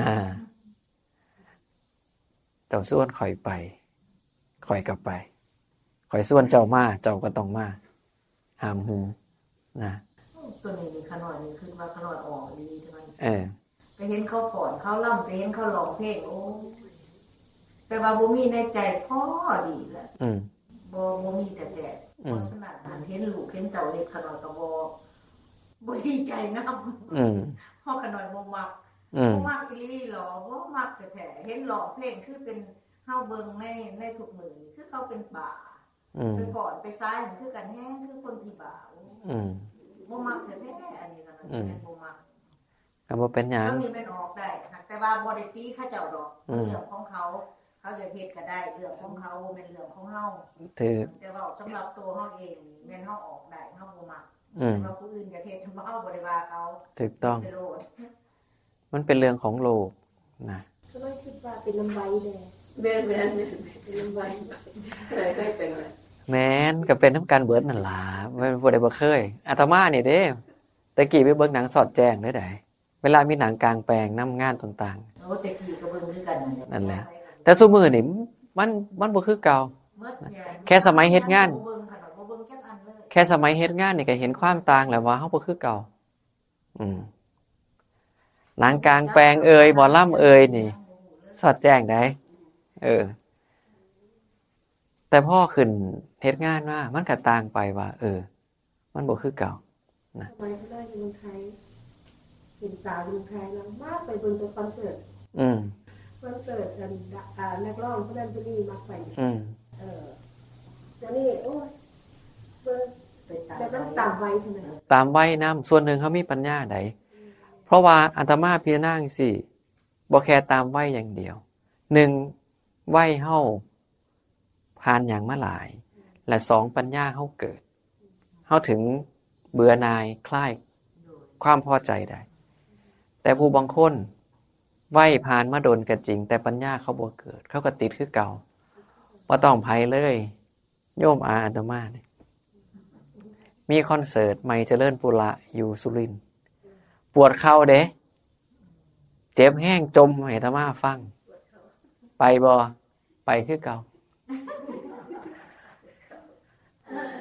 เจ้าชวนข้อยไป ข้อยก็ไป ข้อยชวนเจ้ามา เจ้าก็ต้องมา ห้ามหือนะ ตัวนี้นี่ขะน้อยนี่คือว่าขะน้อยออกดีเท่านั้น เออ ไปเห็นเขาฟ้อนเขาล่ำ ไปเห็นเขาร้องเพลง โอ้ย แต่ว่าบ่มีในใจพอดีแหละ อืม บ่บ่มีแต่แต่ อืม เพราะฉะนั้นหันเห็นลูกเห็นเต้าเฮ็ดขะน้อยก็บ่บ่ดีใจนำ อืม เพราะขะน้อยบ่มัก อืม บ่มักอีหลีหรอ บ่มักแท้ๆ เห็นร้องเพลงคือเป็นเฮาเบิ่งในในทุกมื้อนี่คือเขาเป็นบ้า อืม ไปฟ้อนไปซ้ายมันคือกันแฮงคือคนอีบ้า โอ้ย อืม บ่มักแท้ๆ อันนี้ขะน้อย อืม แม่นบ่มัก ก็บ่เป็นหยัง เท่านี้แม่นออกได้ค่ะ แต่ว่าบ่ได้ตีเขาเจ้าดอก อืม เรื่องของเขา เขาอยากเฮ็ดก็ได้ เรื่องของเขา บ่แม่นเรื่องของเฮา ถือ แต่ว่าสำหรับตัวเฮาเองนี่แม่นเฮาออกได้ เฮาบ่มัก อืม แต่ว่าผู้อื่นอยากเฮ็ด เฮาบ่ได้ว่าเขา ถูกต้อง ไปโลด มันเป็นเรื่องของโลกนะ ก็เลยคิดว่าเป็นน้ำใบแดง แม่นแม่นแม่นเป็นน้ำใบเคยเคยเป็นไหม แม่น ก็เป็นนำกันเบิดนั่นล่ะ บ่ได้บ่เคย อาตมานี่เด้ แต่กี้ไปเบิ่งหนังสอดแจ้งเด้อใด เวลามีหนังกลางแปลงนำงานต่าง โอ้แต่กี้ก็เบิ่งคือกัน นั่นแหละ ๆ แต่ซุมื้อนี่มัน มันบ่คือเก่า เมื่อ แค่สมัยเฮ็ดงาน บ่เบิ่งค่ะ บ่เบิ่งจักอันเลย แค่สมัยเฮ็ดงานนี่ก็เห็นความต่างแล้วว่าเฮาบ่คือเก่า อืม หนังกลางแปลงเอ่ย หมอลำเอ่ยนี่ สอดแจ้งได้ เออ แต่พอขึ้นเฮ็ดงานมา มันก็ต่างไปว่า เออ มันบ่คือเก่า สมัยที่เราอยู่เมืองไทย เป็นสาวอยู่เมืองไทยแล้วมาไปเบิ่งแต่คอนเสิร์ต อืม คอนเสิร์ตกันอ่านักร้องผู้นั้นผู้นี้มักไป อืม เออแล้วนี่โอ้ยเบิ่ง ไปตาม แต่มันตามวัยเท่านั้น ตามวัยนำ ส่วนหนึ่งเฮามีปัญญาใด เพราะว่าอาตมาพิจารณาจั่งซี้ บ่แค่ตามวัยอย่างเดียว หนึ่ง วัยเฮาผ่านหยังมาหลาย และสอง ปัญญาเฮาเกิด เฮาถึงเบื่อหน่ายคลายความพอใจได้ แต่ผู้บางคน วัยผ่านมาโดนก็จริง แต่ปัญญาเขาบ่เกิด เขาก็ติดคือเก่า บ่ต้องไผเลย โยมอาอาตมานี่ มีคอนเสิร์ตใหม่เจริญปุระอยู่สุรินทร์ ปวดเข่าเด้ เจ็บแฮง จ่มให้อาตมาฟัง ไปบ่ ไปคือเก่า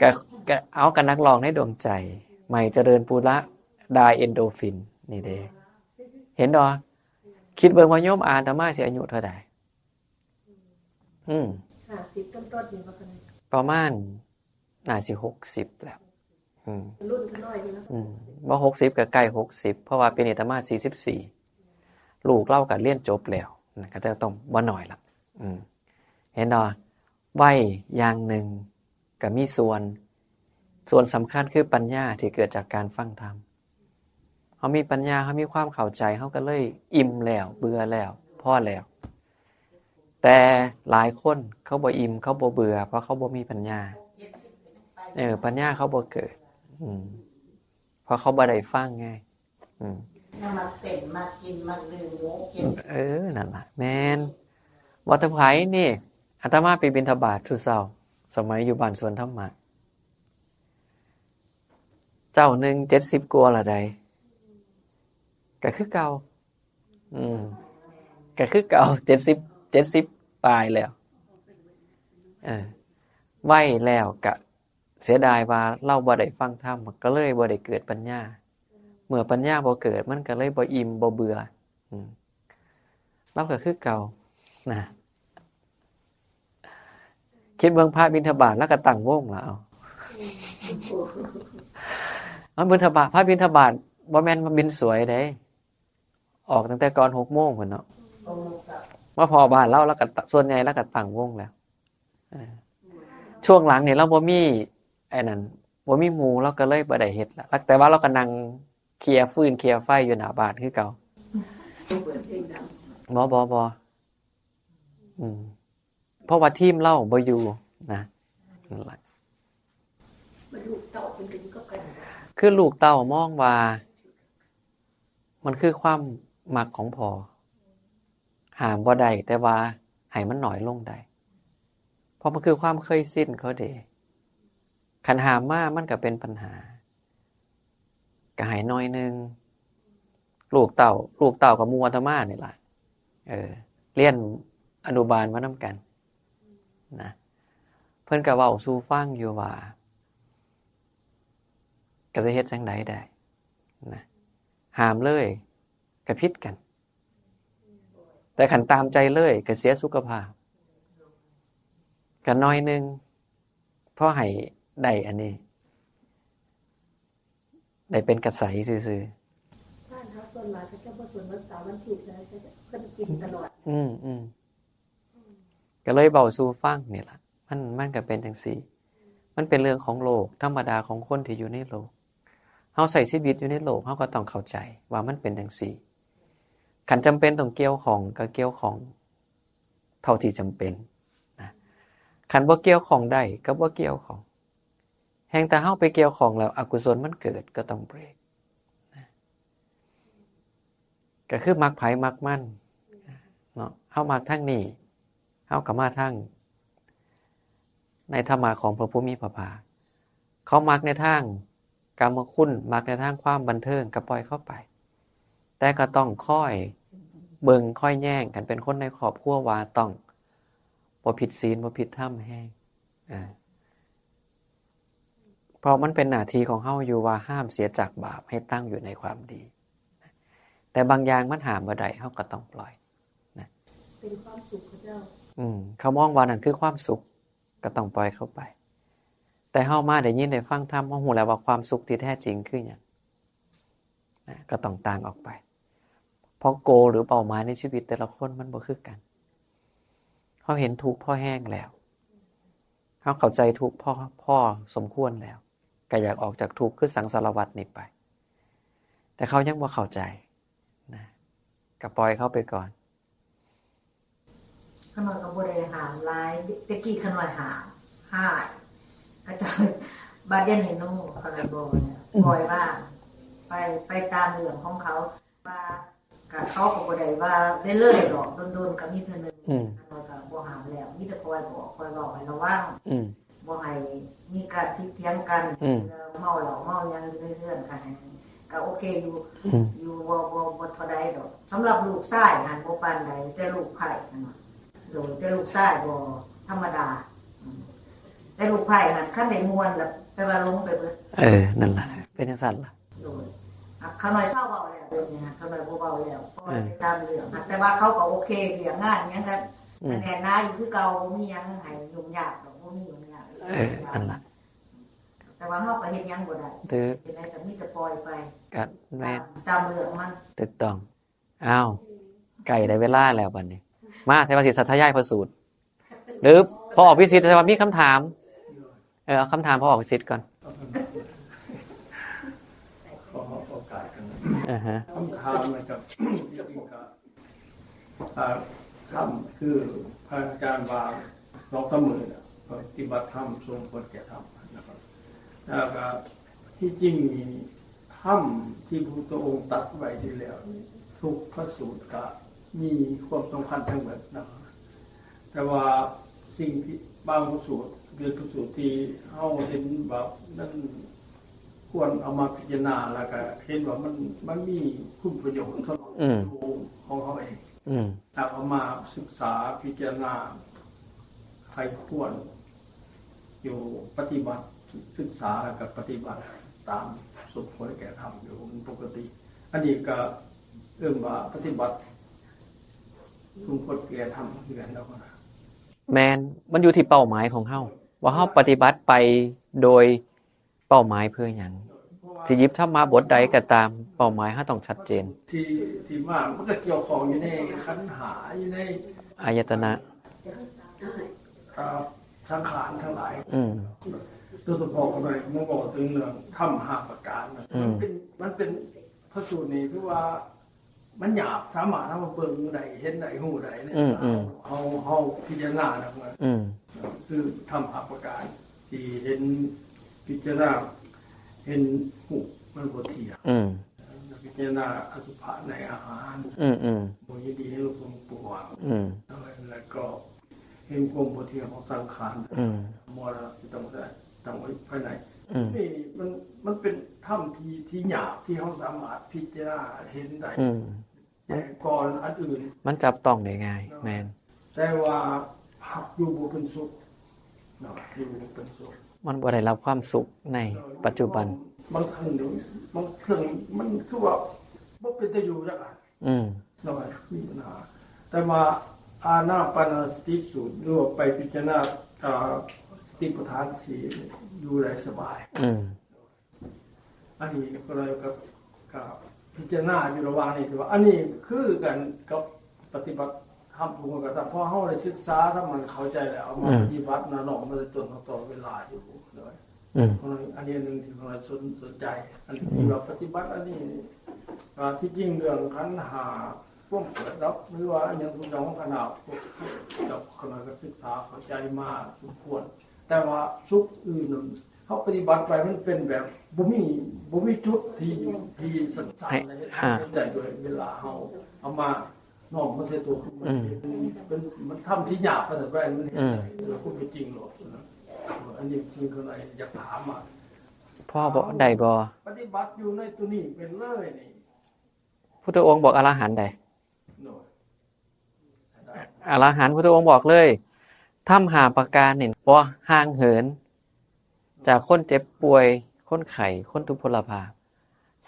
ก็ ก็เอากับนักร้องในดวงใจ ใหม่เจริญปุระ ได้เอนโดรฟิน นี่เด้ เห็นบ่ คิดเบิ่งว่าโยมอาอาตมาสิอายุเท่าใด อืม ห้าสิบต้นๆนี่ว่ากัน ประมาณน่าสิหกสิบแล้ว อืม รุ่นขน้อยนี่เนาะ อืม บ่หกสิบก็ใกล้หกสิบ เพราะว่าปีนี้อาตมาสี่สิบสี่ ลูกเลาก็เรียนจบแล้วนะ ก็จะต้องบ่น้อยละ อืม เห็นบ่ วัยอย่างหนึ่งก็มีส่วน ส่วนสำคัญคือปัญญาที่เกิดจากการฟังธรรม เฮามีปัญญา เฮามีความเข้าใจ เฮาก็เลยอิ่มแล้ว เบื่อแล้ว พอแล้ว แต่หลายคนเขาบ่อิ่ม เขาบ่เบื่อ เพราะเขาบ่มีปัญญา เออ ปัญญาเขาบ่เกิด อืม เพราะเขาบ่ได้ฟังไง อืม ยังมาเต้นมากินมาดื่มหมูกิน เออ นั่นล่ะ แม่น บ่ต้องไผนี่ อาตมาไปบิณฑบาตซุเช้า สมัยอยู่บ้านสวนธรรมะ เจ้าหนึ่งเจ็ดสิบกว่าละใด ก็คือเก่า อืม ก็คือเก่า เจ็ดสิบ เจ็ดสิบปลายแล้ว เออ ไว้แล้วก็เสียดายว่าเราบ่ได้ฟังธรรม ก็เลยบ่ได้เกิดปัญญา เมื่อปัญญาบ่เกิด มันก็เลยบ่อิ่มบ่เบื่อ อืม เราก็คือเก่า นะ คิดเบิ่งพระบิณฑบาต แล้วก็ตั้งวงแล้ว เอา มันบิณฑบาต พระบิณฑบาต บ่แม่นมาบิณฑบาตสวยเด้ ออกตั้งแต่ก่อนหกโมงพุ้นเนาะ มาพ้อบ้านเรา แล้วก็ ส่วนใหญ่แล้วก็ตั้งวงแล้ว เออ ช่วงหลังนี่เราบ่มีไอ้นั่น บ่มีหมู่ เราก็เลยบ่ได้เฮ็ดละ แต่ว่าเราก็นั่งเคลียร์ฟืนเคลียร์ไฟอยู่หน้าบ้านคือเก่า บ่ บ่ บ่ อืม เพราะว่าทีมเราบ่อยู่นะ นั่นล่ะ คือลูกเต้ามองว่า มันคือความมักของพ่อ ห้ามบ่ได้ แต่ว่าให้มันน้อยลงได้ เพราะมันคือความเคยชินเขาเด้ คันห้ามมามันก็เป็นปัญหา ก็ให้น้อยหนึ่ง ลูกเต้า ลูกเต้ากับหมู่อาตมานี่ล่ะ เออ เรียนอนุบาลมานำกัน นะ เพิ่นก็เว้าสู่ฟังอยู่ว่า ก็สิเฮ็ดจั่งใดได้ นะ ห้ามเลย ก็ผิดกัน แต่คันตามใจเลย ก็เสียสุขภาพ ก็น้อยหนึ่ง พอให้ได้อันนี้ ได้เป็นกระใสซื่อๆ บ้านเขาส่วนหลายเขาจะบ่สนวันเสาร์วันอาทิตย์นะ เขาจะ เพิ่นกินตลอด อืม อืม ก็เลยเว้าสู่ฟังนี่ล่ะ มัน มันก็เป็นจั่งซี้ มันเป็นเรื่องของโลก ธรรมดาของคนที่อยู่ในโลก เฮาใช้ชีวิตอยู่ในโลก เฮาก็ต้องเข้าใจว่ามันเป็นจั่งซี้ คันจำเป็นต้องเกี่ยวข้องก็เกี่ยวข้องเท่าที่จำเป็นนะ คันบ่เกี่ยวข้องได้ก็บ่เกี่ยวข้อง แฮ่งแต่เฮาไปเกี่ยวข้องแล้วอกุศลมันเกิดก็ต้องเบรกนะ ก็คือมักไผมักมันเนาะ เฮามักทางนี้ เฮาก็มาทาง ในธรรมะของพระผู้มีพระภาค เขามักในทางกามคุณ มักในทางความบันเทิง ก็ปล่อยเขาไป แต่ก็ต้องคอยเบิ่งคอยแยง คันเป็นคนในครอบครัวว่าต้องบ่ผิดศีลบ่ผิดธรรมแฮง อ่า เพราะมันเป็นหน้าที่ของเฮาอยู่ว่าห้ามเสียจากบาป ให้ตั้งอยู่ในความดี แต่บางอย่างมันห้ามบ่ได้ เฮาก็ต้องปล่อยนะ เป็นความสุขเขาเจ้า อืม เขามองว่านั่นคือความสุข ก็ต้องปล่อยเขาไป แต่เฮามาได้ยินได้ฟังธรรม เฮาฮู้แล้วว่าความสุขที่แท้จริงคือหยังนะ ก็ต้องต่างออกไป เพราะ goal หรือเป้าหมายในชีวิตแต่ละคนมันบ่คือกัน เฮาเห็นทุกข์พอแฮงแล้ว เฮาเข้าใจทุกข์พอ พอสมควรแล้ว ก็อยากออกจากทุกข์คือสังสารวัฏนี้ไป แต่เขายังบ่เข้าใจนะ ก็ปล่อยเขาไปก่อน ข้าน้อยก็บ่ได้ห้ามหลาย แต่กี้ข้าน้อยห้าม ห้าม เขาเจ้า บัดเดี๋ยวนี้หนูข้าน้อยบ่แล้ว อืม ปล่อยว่าง ไป ไปตามเรื่องของเขา ว่า ก็เขาก็บ่ได้ว่าได้เลยดอก โดนๆ ก็มีเทื่อหนึ่ง อืม ข้าน้อยก็บ่ห้ามแล้ว มีแต่คอยบอก คอยบอกให้ระวัง อืม บ่ให้มีการผิดเถียงกัน อืม เมาเหล้าเมาหยังอยู่ในเรือนก็ให้ ก็โอเคอยู่ อืม อยู่บ่ บ่ บ่เท่าใดดอก สำหรับลูกชายหั่นบ่ปานใด แต่ลูกไผ่หั่นน่ะ โดยแต่ลูกชายบ่ธรรมดา อืม แต่ลูกไผ่หั่นคันได้ม่วนแล้ว แต่ว่าลงไปเบิด เออ นั่นล่ะ เป็นจั่งซั้นล่ะ โดย อ่ะ ข้าน้อยเซาเว้าแล้ว เดี๋ยวนี้ฮะ ข้าน้อยบ่เว้าแล้ว เพราะว่า เออ ไปตามเรื่อง แต่ว่าเขาก็โอเค เวียกงานหยังก็ อืม แน่นหนาอยู่คือเก่า บ่มีหยังให้ยุ่งยากดอก บ่มียุ่งยาก เออ นั่นล่ะ แต่ว่าเฮาก็เฮ็ดหยังบ่ได้ ถือ เฮ็ดได้ก็มีแต่ปล่อยไป ก็แม่น ตาม ตามเรื่องมัน ถูกต้อง อ้าว ใกล้ได้เวลาแล้วบัดนี้ มา ใส่ว่าสิสาธยายพระสูตร หรือพอออกวิสิทธิ์ใส่ว่ามีคำถาม เออ เอาคำถามพอออกวิสิทธิ์ก่อน ขอโอกาสกันนะ อ่าฮะ คำถามนะครับ จริงๆก็ อ่า ธรรมคือพระอาจารย์ว่าสองสามมื้อน่ะ ปฏิบัติธรรมส่งผลแก่ธรรมนะครับ แล้วก็ที่จริงนี่ธรรมที่พระพุทธองค์ตรัสไว้ที่แล้วนี่ ทุกพระสูตรก็มีความสำคัญทั้งหมดนะครับ แต่ว่า สิ่งที่บางพระสูตร เป็นพระสูตรที่เฮาเห็นแบบนั้น ควรเอามาพิจารณา แล้วก็เห็นว่ามัน มันมีคุณประโยชน์สำหรับ อืม ตัวของเขาเอง อืม ถ้าเอามาศึกษาพิจารณา ใครควรอยู่ปฏิบัติ ศึกษาแล้วก็ปฏิบัติตามสมควรแก่ธรรมอยู่เป็นปกติ อันนี้ก็เอิ้นว่าปฏิบัติสมควรแก่ธรรมคือกันแล้วก็นะ แม่น มันอยู่ที่เป้าหมายของเฮา ว่าเฮาปฏิบัติไปโดยเป้าหมายเพื่อหยัง สิหยิบธรรมะบทใดก็ตาม เป้าหมายเฮาต้องชัดเจน ที่ ที่ว่ามันก็เกี่ยวข้องอยู่ในขันธ์ห้า อยู่ใน อายตนะ อ่า สังขารทั้งหลาย อืม โดยเฉพาะก็เลยมาบอกถึงเรื่องธรรมห้าประการนะ อืม มันเป็น มันเป็นพระสูตรนี่คือว่า มันหยาบ สามารถเอามาเบิ่งได้ เห็นได้ ฮู้ได้เนี่ย อืม อืม เฮา เฮาพิจารณาแล้วมัน อืม คือธรรมห้าประการ ที่เห็น พิจารณา เห็นฮู้มันบ่เที่ยง อืม พิจารณาอสุภะในอาหาร อืม อืม บ่ยินดีในรูปของปวง อืม แล้วก็เห็นความบ่เที่ยงของสังขาร อืม มรณะสิต้องได้ ต้องไว้ภายใน อืม นี่มัน มันเป็นธรรมที่ ที่หยาบที่เฮาสามารถพิจารณาเห็นได้ อืม แต่ก่อนอันอื่น มันจับต้องได้ง่าย แม่น แต่ว่าหักอยู่บ่เป็นสุขเนาะ อยู่บ่เป็นสุข มันบ่ได้รับความสุขในปัจจุบัน บางครั้งนี่ บางครั้งมันคือว่าบ่เป็นตาอยู่จักอัน อืม เนาะ มีปัญหา แต่ว่าอานาปานสติสูตร หรือว่าไปพิจารณา อ่า สติปัฏฐานสี่ อยู่ได้สบาย อืม อันนี้ก็เลยกับ กับพิจารณาอยู่ระหว่างนี้ ที่ว่าอันนี้คือกันกับปฏิบัติธรรมทุกคนก็ตาม เพราะเฮาได้ศึกษาธรรมะเข้าใจแล้ว เอามา อืม ปฏิบัตินะ น้อมมาตลอดเวลาอยู่เนาะ อืม เพราะฉะนั้นอันนี้หนึ่งที่เราสน สนใจ อันที่ว่าปฏิบัติอันนี้ อ่า ที่จริงเรื่องขันธ์ห้า ความเกิดดับ หรือว่าอันยังคุณจองขนาดพวกเจ้าคณะก็ศึกษาเข้าใจมาสมควร แต่ว่าสุขอื่นนั้นเขาปฏิบัติไปมันเป็นแบบบ่มี บ่มีจุดที่ ที่สั้นๆ ให้ ใน อ่า เห็นได้โดยเวลาเขาเอามาน้อมมาใส่ตัวคือมัน อืม เป็น เป็น มันธรรมที่หยาบขนาดนั้นมันเห็น อืม ได้โดยความเป็นจริงหรอกนะ อันนี้คือคนไหนอยากถามอ่ะ พ่อบ่ได้บ่ ปฏิบัติอยู่ในตัวนี้เป็นเลยนี่ พุทธองค์บอกอรหันต์ใด โน่น อรหันต์พุทธองค์บอกเลย ธรรมห้าประการนี่บ่ห่างเหิน จากคนเจ็บป่วย คนไข้ คนทุพพลภาพ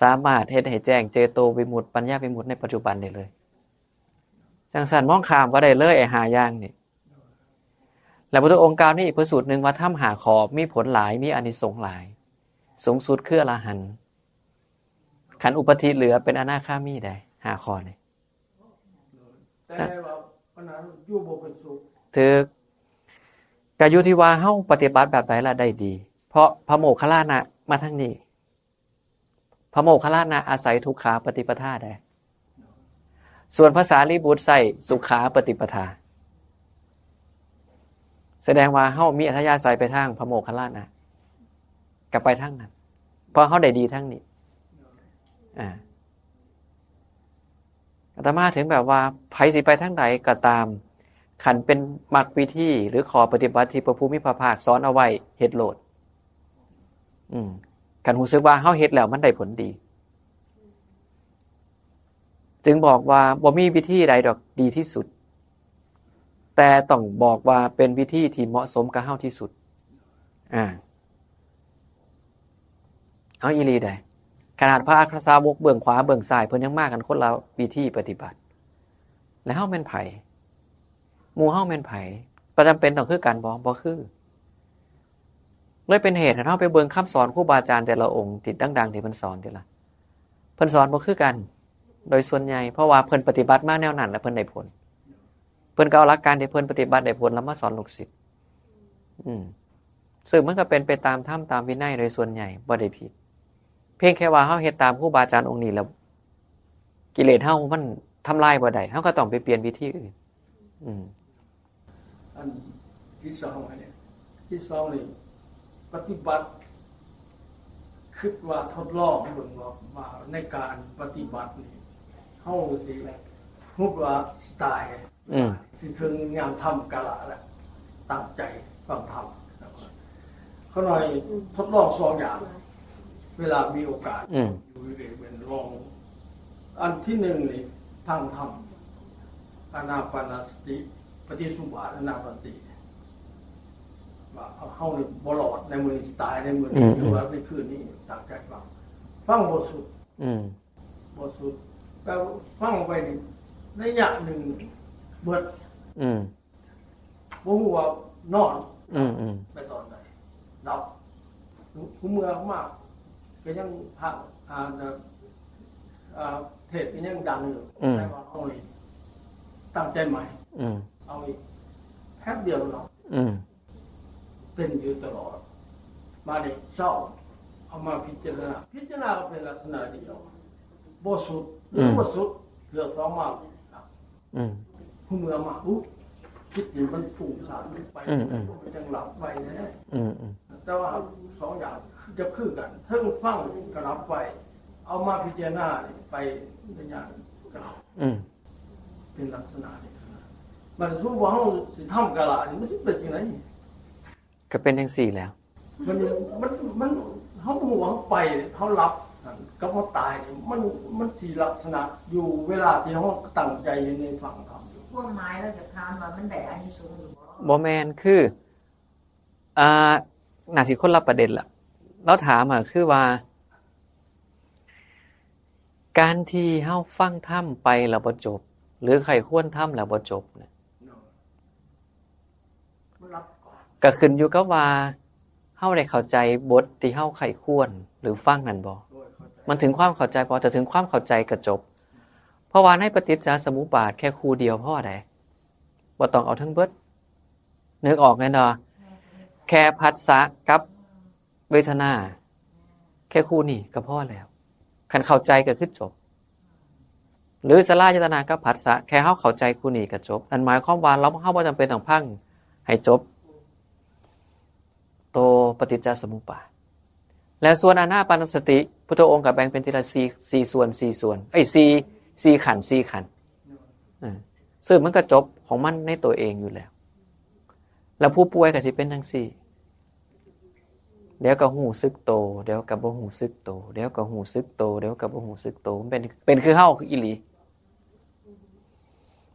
สามารถเฮ็ดให้แจ้งเจโตวิมุตติ ปัญญาวิมุตติในปัจจุบันได้เลย จังซั่นมองข้ามบ่ได้เลยไอ้ห้าอย่างนี่ แล้วพุทธองค์กล่าวในอีกพระสูตรหนึ่งว่าธรรมห้าข้อมีผลหลาย มีอานิสงส์หลาย สูงสุดคืออรหันต์ คันอุปัฏฐิเหลือเป็นอนาคามีได้ ห้าข้อนี่ แต่ว่าปัญหาอยู่บ่เป็นสุข ถืก ก็อยู่ที่ว่าเฮาปฏิบัติแบบใดละได้ดี เพราะพระโมคคัลลานะมาทางนี้ พระโมคคัลลานะอาศัยทุกขาปฏิปทาได้ ส่วนพระสารีบุตรใช้สุขาปฏิปทา แสดงว่าเฮามีอัธยาศัยไปทางพระโมคคัลลานะ ก็ไปทางนั้น เพราะเฮาได้ดีทางนี้ อ่า อาตมาถึงแบบว่า ไผสิไปทางใดก็ตาม คันเป็นมรรควิธีหรือข้อปฏิบัติที่พระผู้มีพระภาคสอนเอาไว้ เฮ็ดโลด อืม คันรู้สึกว่าเฮาเฮ็ดแล้วมันได้ผลดี จึงบอกว่าบ่มีวิธีใดดอกดีที่สุด แต่ต้องบอกว่าเป็นวิธีที่เหมาะสมกับเฮาที่สุด อ่า เอาอีหลีได้ ขนาดพระอัครสาวกเบื้องขวาเบื้องซ้ายเพิ่นยังมากันคนละวิธีปฏิบัติ แล้วเฮาแม่นไผ หมู่เฮาแม่นไผ ก็จำเป็นต้องคือกันบ่ บ่คือ เลยเป็นเหตุให้เฮาไปเบิ่งคำสอนครูบาอาจารย์แต่ละองค์ที่ดังๆที่เพิ่นสอนติล่ะ เพิ่นสอนบ่คือกัน โดยส่วนใหญ่ เพราะว่าเพิ่นปฏิบัติมาแนวนั้น แล้วเพิ่นได้ผล เพิ่นก็เอาหลักการที่เพิ่นปฏิบัติได้ผลแล้วมาสอนลูกศิษย์ อืม ซึ่งมันก็เป็นไปตามธรรมตามวินัยโดยส่วนใหญ่ บ่ได้ผิด เพียงแค่ว่าเฮาเฮ็ดตามครูบาอาจารย์องค์นี้แล้ว กิเลสเฮามันทำลายบ่ได้ เฮาก็ต้องไปเปลี่ยนวิธีอื่น อืม อันที่สองอันนี้ ที่สองนี่ ปฏิบัติ คิดว่าทดลองเบิ่งว่า ว่าในการปฏิบัตินี่ เฮาสิ สมมุติว่าสิตาย อืม สิถึงยามทำกาละแล้ว ตั้งใจฟังธรรมนะครับ ข้าน้อยทดลองสองอย่าง เวลามีโอกาส อืม อยู่เรื่อยๆเป็นลอง อันที่หนึ่งนี่ฟังธรรม อานาปานสติ ปฏิสุบาทอานาปานสติ ว่าเฮานี่บ่รอดในมื้อนี้ สิตายในมื้อนี้ อืม หรือว่าในคืนนี้ตั้งใจฟัง ฟังบ่สุด อืม บ่สุด แต่ฟังไปนี่ระยะหนึ่งเบิด อืม บ่ฮู้ว่านอน อืมอืม ไปตอนใด หลับ ผู้เมืองมาก ก็ยังพัก อ่า อ่า เทศน์ก็ยังดังอยู่ อืม แต่ว่าเอาอีก ตั้งใจใหม่ อืม เอาอีก แป๊บเดียวเนาะ อืม เป็นอยู่ตลอด มาเนี่ยเศร้า เอามาพิจารณา พิจารณาก็เป็นลักษณะเดียว บ่สุด หรือ อืม บ่สุด เกือบสองมา อืม ผู้เมืองมา อุ๊ย คิดนี่มันฟุ้งซ่านไป อืมอืม มันจังหลับไปแน่ อืมอืม แต่ว่าสองอย่างจะคือกัน เทิงฟังก็หลับไป เอามาพิจารณานี่ไประยะก็หลับ อืม เป็นลักษณะนี้นะ มันสมมุติว่าเฮาสิทำกะละนี่มันสิเป็นจังได๋ ก็เป็นจังซี่แหล้ว มัน มัน มัน เฮาบ่ฮู้ว่าเฮาไป เฮาหลับนั่นกับเฮาตายนี่ มัน มันสิลักษณะอยู่เวลาที่เฮาตั้งใจอยู่ในฟังธรรมอยู่ ความหมายเราจะถามว่ามันได้อานิสงส์หรือบ่ บ่แม่น คือ อ่า น่าสิคนละประเด็นล่ะ เราถามอะ คือว่า การที่เฮาฟังธรรมไปแล้วบ่จบ หรือใคร่ครวญธรรมแล้วบ่จบเนี่ย มันหลับก่อน ก็ขึ้นอยู่กับว่าเฮาได้เข้าใจบทที่เฮาใคร่ครวญหรือฟังนั่นบ่ โดยเข้าใจ มันถึงความเข้าใจพอจะถึงความเข้าใจก็จบ เพราะว่าในปฏิจจสมุปบาทแค่คู่เดียวพอได้ บ่ต้องเอาทั้งเบิด นึกออกแม่นบ่ แค่ผัสสะกับเวทนา แค่คู่นี้ก็พอแล้ว คันเข้าใจก็คือจบ หรือสลายตนากับผัสสะ แค่เฮาเข้าใจคู่นี้ก็จบ นั่นหมายความว่าเรา เฮาบ่จำเป็นต้องฟังให้จบ โตปฏิจจสมุปบาท และส่วนอานาปานสติ พุทธองค์ก็แบ่งเป็นทีละสี่ สี่ส่วน สี่ส่วน เอ้ย สี่ สี่ขันธ์ สี่ขันธ์ อ่า ซึ่งมันก็จบของมันในตัวเองอยู่แล้ว แล้วผู้ป่วยก็สิเป็นจังซี่ เดี๋ยวก็ฮู้สึกโต เดี๋ยวก็บ่ฮู้สึกโต เดี๋ยวก็ฮู้สึกโต เดี๋ยวก็บ่ฮู้สึกโต มันเป็น เป็นคือเฮาคืออีหลี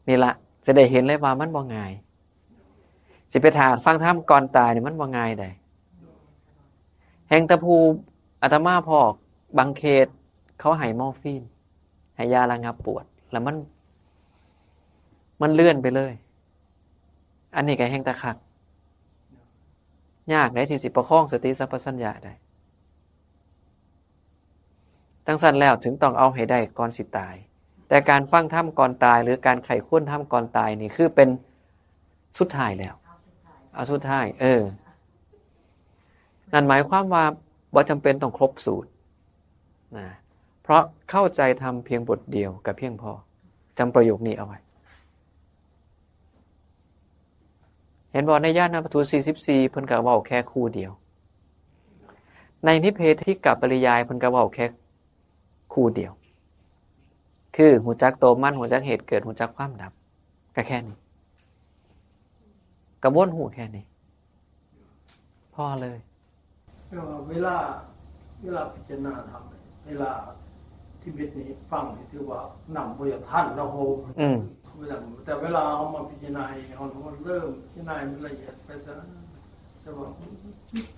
นี่ละ จะได้เห็นเลยว่ามันบ่ง่าย สิไปถ่าฟังธรรมก่อนตายนี่มันบ่ง่ายใด๋ แฮ่งแต่ผู้อาตมาพ้อบางเคสเขาให้มอร์ฟีน ให้ยาระงับปวด แล้วมัน มันเลื่อนไปเลย อันนี้ก็แฮ่งแต่คัก ยากใด๋ที่สิประคองสติสัมปชัญญะได้ จั่งซั้นแล้วถึงต้องเอาให้ได้ก่อนสิตาย แต่การฟังธรรมก่อนตาย หรือการใคร่ครวญธรรมก่อนตายนี่คือเป็นสุดท้ายแล้ว เอาสุดท้าย เออ นั่นหมายความว่าบ่จำเป็นต้องครบสูตรนะ เพราะเข้าใจธรรมเพียงบทเดียวก็เพียงพอ จำประโยคนี้เอาไว้ เห็นบ่ ในญาณวัตถุสี่สิบสี่ เพิ่นก็เว้าแค่คู่เดียว ในนิพเพธิกปริยายเพิ่นก็เว้าแค่คู่เดียว คือฮู้จักโตมัน ฮู้จักเหตุเกิด ฮู้จักความดับ ก็แค่นี้ ก็วนฮู้แค่นี้ พอเลย แต่ว่าเวลา เวลาพิจารณาธรรม เวลาชีวิตนี้ฟังนี่ถือว่านำบ่อยากทันนะโฮม อืม เวลา แต่เวลาเอามาพิจารณาเอง เฮาเริ่มพิจารณาให้มันละเอียดไปซะ แต่ว่า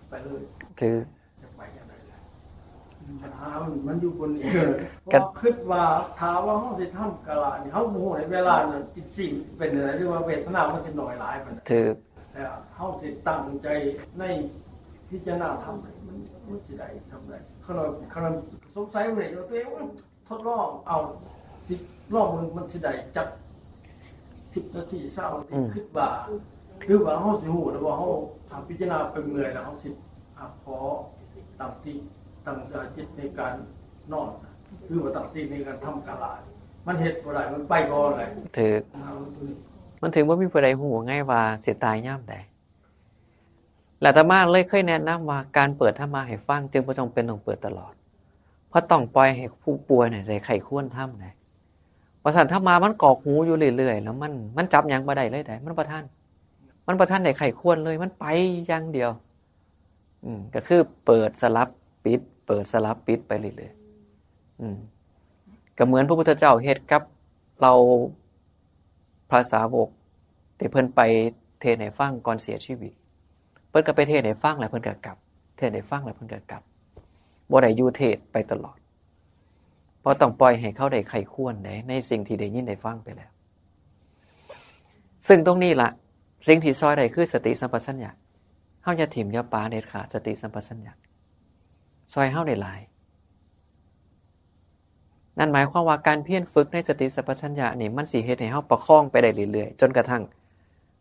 ไปเลย ถือ จะไปจั่งใด๋ล่ะ ปัญหามัน มันอยู่บนนี้ เพราะว่าคิดว่า ถ้าว่าเฮาสิทำกะละนี่ เฮาบ่ฮู้ในเวลานั้น จิตสิ่งสิเป็นจั่งใด๋ หรือว่าเวทนามันสิน้อยหลายปานใด๋ ถือ แต่เฮาสิตั้งใจในพิจารณาธรรมนี่ มัน มันสิได้ส่ำใด๋ ขนาด ขนาดสงสัยเลยว่าตัวเอง ทดลองเอา สิลองมัน มันสิได้จักสิบนาที ซาวนาที อืม คิดว่า หรือว่าเฮาสิฮู้แล้วว่าเฮา ถ้าพิจารณาไปเมื่อยแล้ว เฮาสิ อ่ะ ขอตั้งสติ ตั้งจิตในการนอน หรือว่าตั้งสติในการทำกะละ มันเฮ็ดบ่ได้ มันไปก่อนเลย ถือ เอาตัวนี้ มันถึงบ่มีผู้ใดฮู้ไงว่าสิตายยามใด และอาตมาเลยเคยแนะนำว่าการเปิดธรรมะให้ฟังจึงบ่จำเป็นต้องเปิดตลอด เพราะต้องปล่อยให้ผู้ป่วยเนี่ยได้ใคร่ครวญธรรมได้ ว่าซั่นธรรมะมันกรอกหูอยู่เรื่อยๆ แล้วมัน มันจับหยังบ่ได้เลยได้ มันบ่ทัน มันบ่ทันได้ใคร่ครวญเลย มันไปอย่างเดียว อืม ก็คือเปิดสลับปิด เปิดสลับปิดไปเรื่อยๆ อืม ก็เหมือนพระพุทธเจ้าเฮ็ดกับเหล่าพระสาวก ที่เพิ่นไปเทศน์ให้ฟังก่อนเสียชีวิต เพิ่นก็ไปเทศน์ให้ฟังแล้วเพิ่นก็กลับ เทศน์ให้ฟังแล้วเพิ่นก็กลับ บ่ได้อยู่เทศน์ไปตลอด เพราะต้องปล่อยให้เขาได้ใคร่ครวญใน ในสิ่งที่ได้ยินได้ฟังไปแล้ว ซึ่งตรงนี้ล่ะ สิ่งที่ซ่อยได้คือสติสัมปชัญญะ เฮาอย่าถิ่มอย่าปาเด็ดขาด สติสัมปชัญญะ ซ่อยเฮาได้หลาย นั่นหมายความว่าการเพียรฝึกในสติสัมปชัญญะนี่ มันสิเฮ็ดให้เฮาประคองไปได้เรื่อยๆ จนกระทั่ง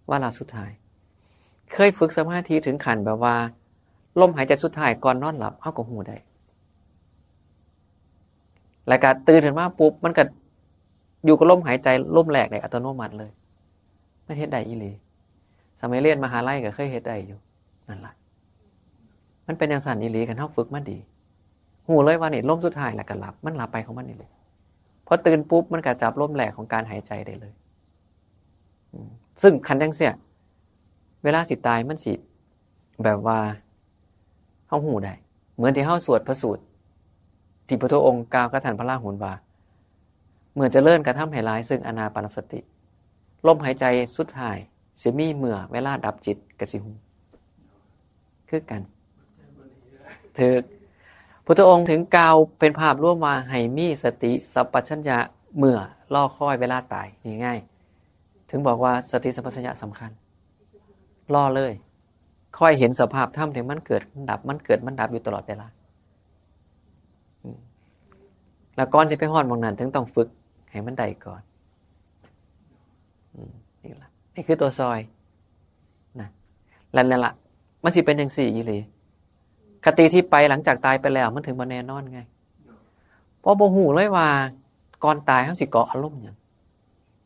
วาระสุดท้าย เคยฝึกสมาธิถึงขั้นแบบว่า ลมหายใจสุดท้ายก่อนนอนหลับ เฮาก็ฮู้ได้ แล้วก็ตื่นขึ้นมาปุ๊บ มันก็อยู่กับลมหายใจลมแรกได้อัตโนมัติเลย มันเฮ็ดได้อีหลี สมัยเรียนมหาลัยก็เคยเฮ็ดได้อยู่ นั่นล่ะ มันเป็นจั่งซั้นอีหลี คันเฮาฝึกมาดี ฮู้เลยว่านี่ลมสุดท้ายแล้วก็หลับ มันหลับไปของมันนี่แหละ พอตื่นปุ๊บ มันก็จับลมแรกของการหายใจได้เลย อืม ซึ่งคันจั่งซี้ เวลาสิตายมันสิ แบบว่า เฮาฮู้ได้ เหมือนที่เฮาสวดพระสูตร ที่พระพุทธองค์กล่าวกับท่านพระราหุลว่า เมื่อเจริญกระทำให้หลายซึ่งอานาปานสติ ลมหายใจสุดท้ายสิมีเมื่อเวลาดับจิตก็สิฮู้ คือกัน ถูก พุทธองค์ถึงกล่าวเป็นภาพรวมว่าให้มีสติสัมปชัญญะเมื่อรอคอยเวลาตาย นี่ไง ถึงบอกว่าสติสัมปชัญญะสำคัญ รอเลย คอยเห็นสภาพธรรมที่มันเกิดมันดับ มันเกิดมันดับอยู่ตลอดเวลา อืม แล้วก่อนสิไปฮอดหม่องนั้น ถึงต้องฝึกให้มันได้ก่อน อืม นี่ล่ะ นี่คือตัวซ่อย นะ แล้วนั่นล่ะ มันสิเป็นจั่งซี้อีหลี คติที่ไปหลังจากตายไปแล้ว มันถึงบ่แน่นอนไง เพราะบ่ฮู้เลยว่าก่อนตายเฮาสิเกาะอารมณ์หยัง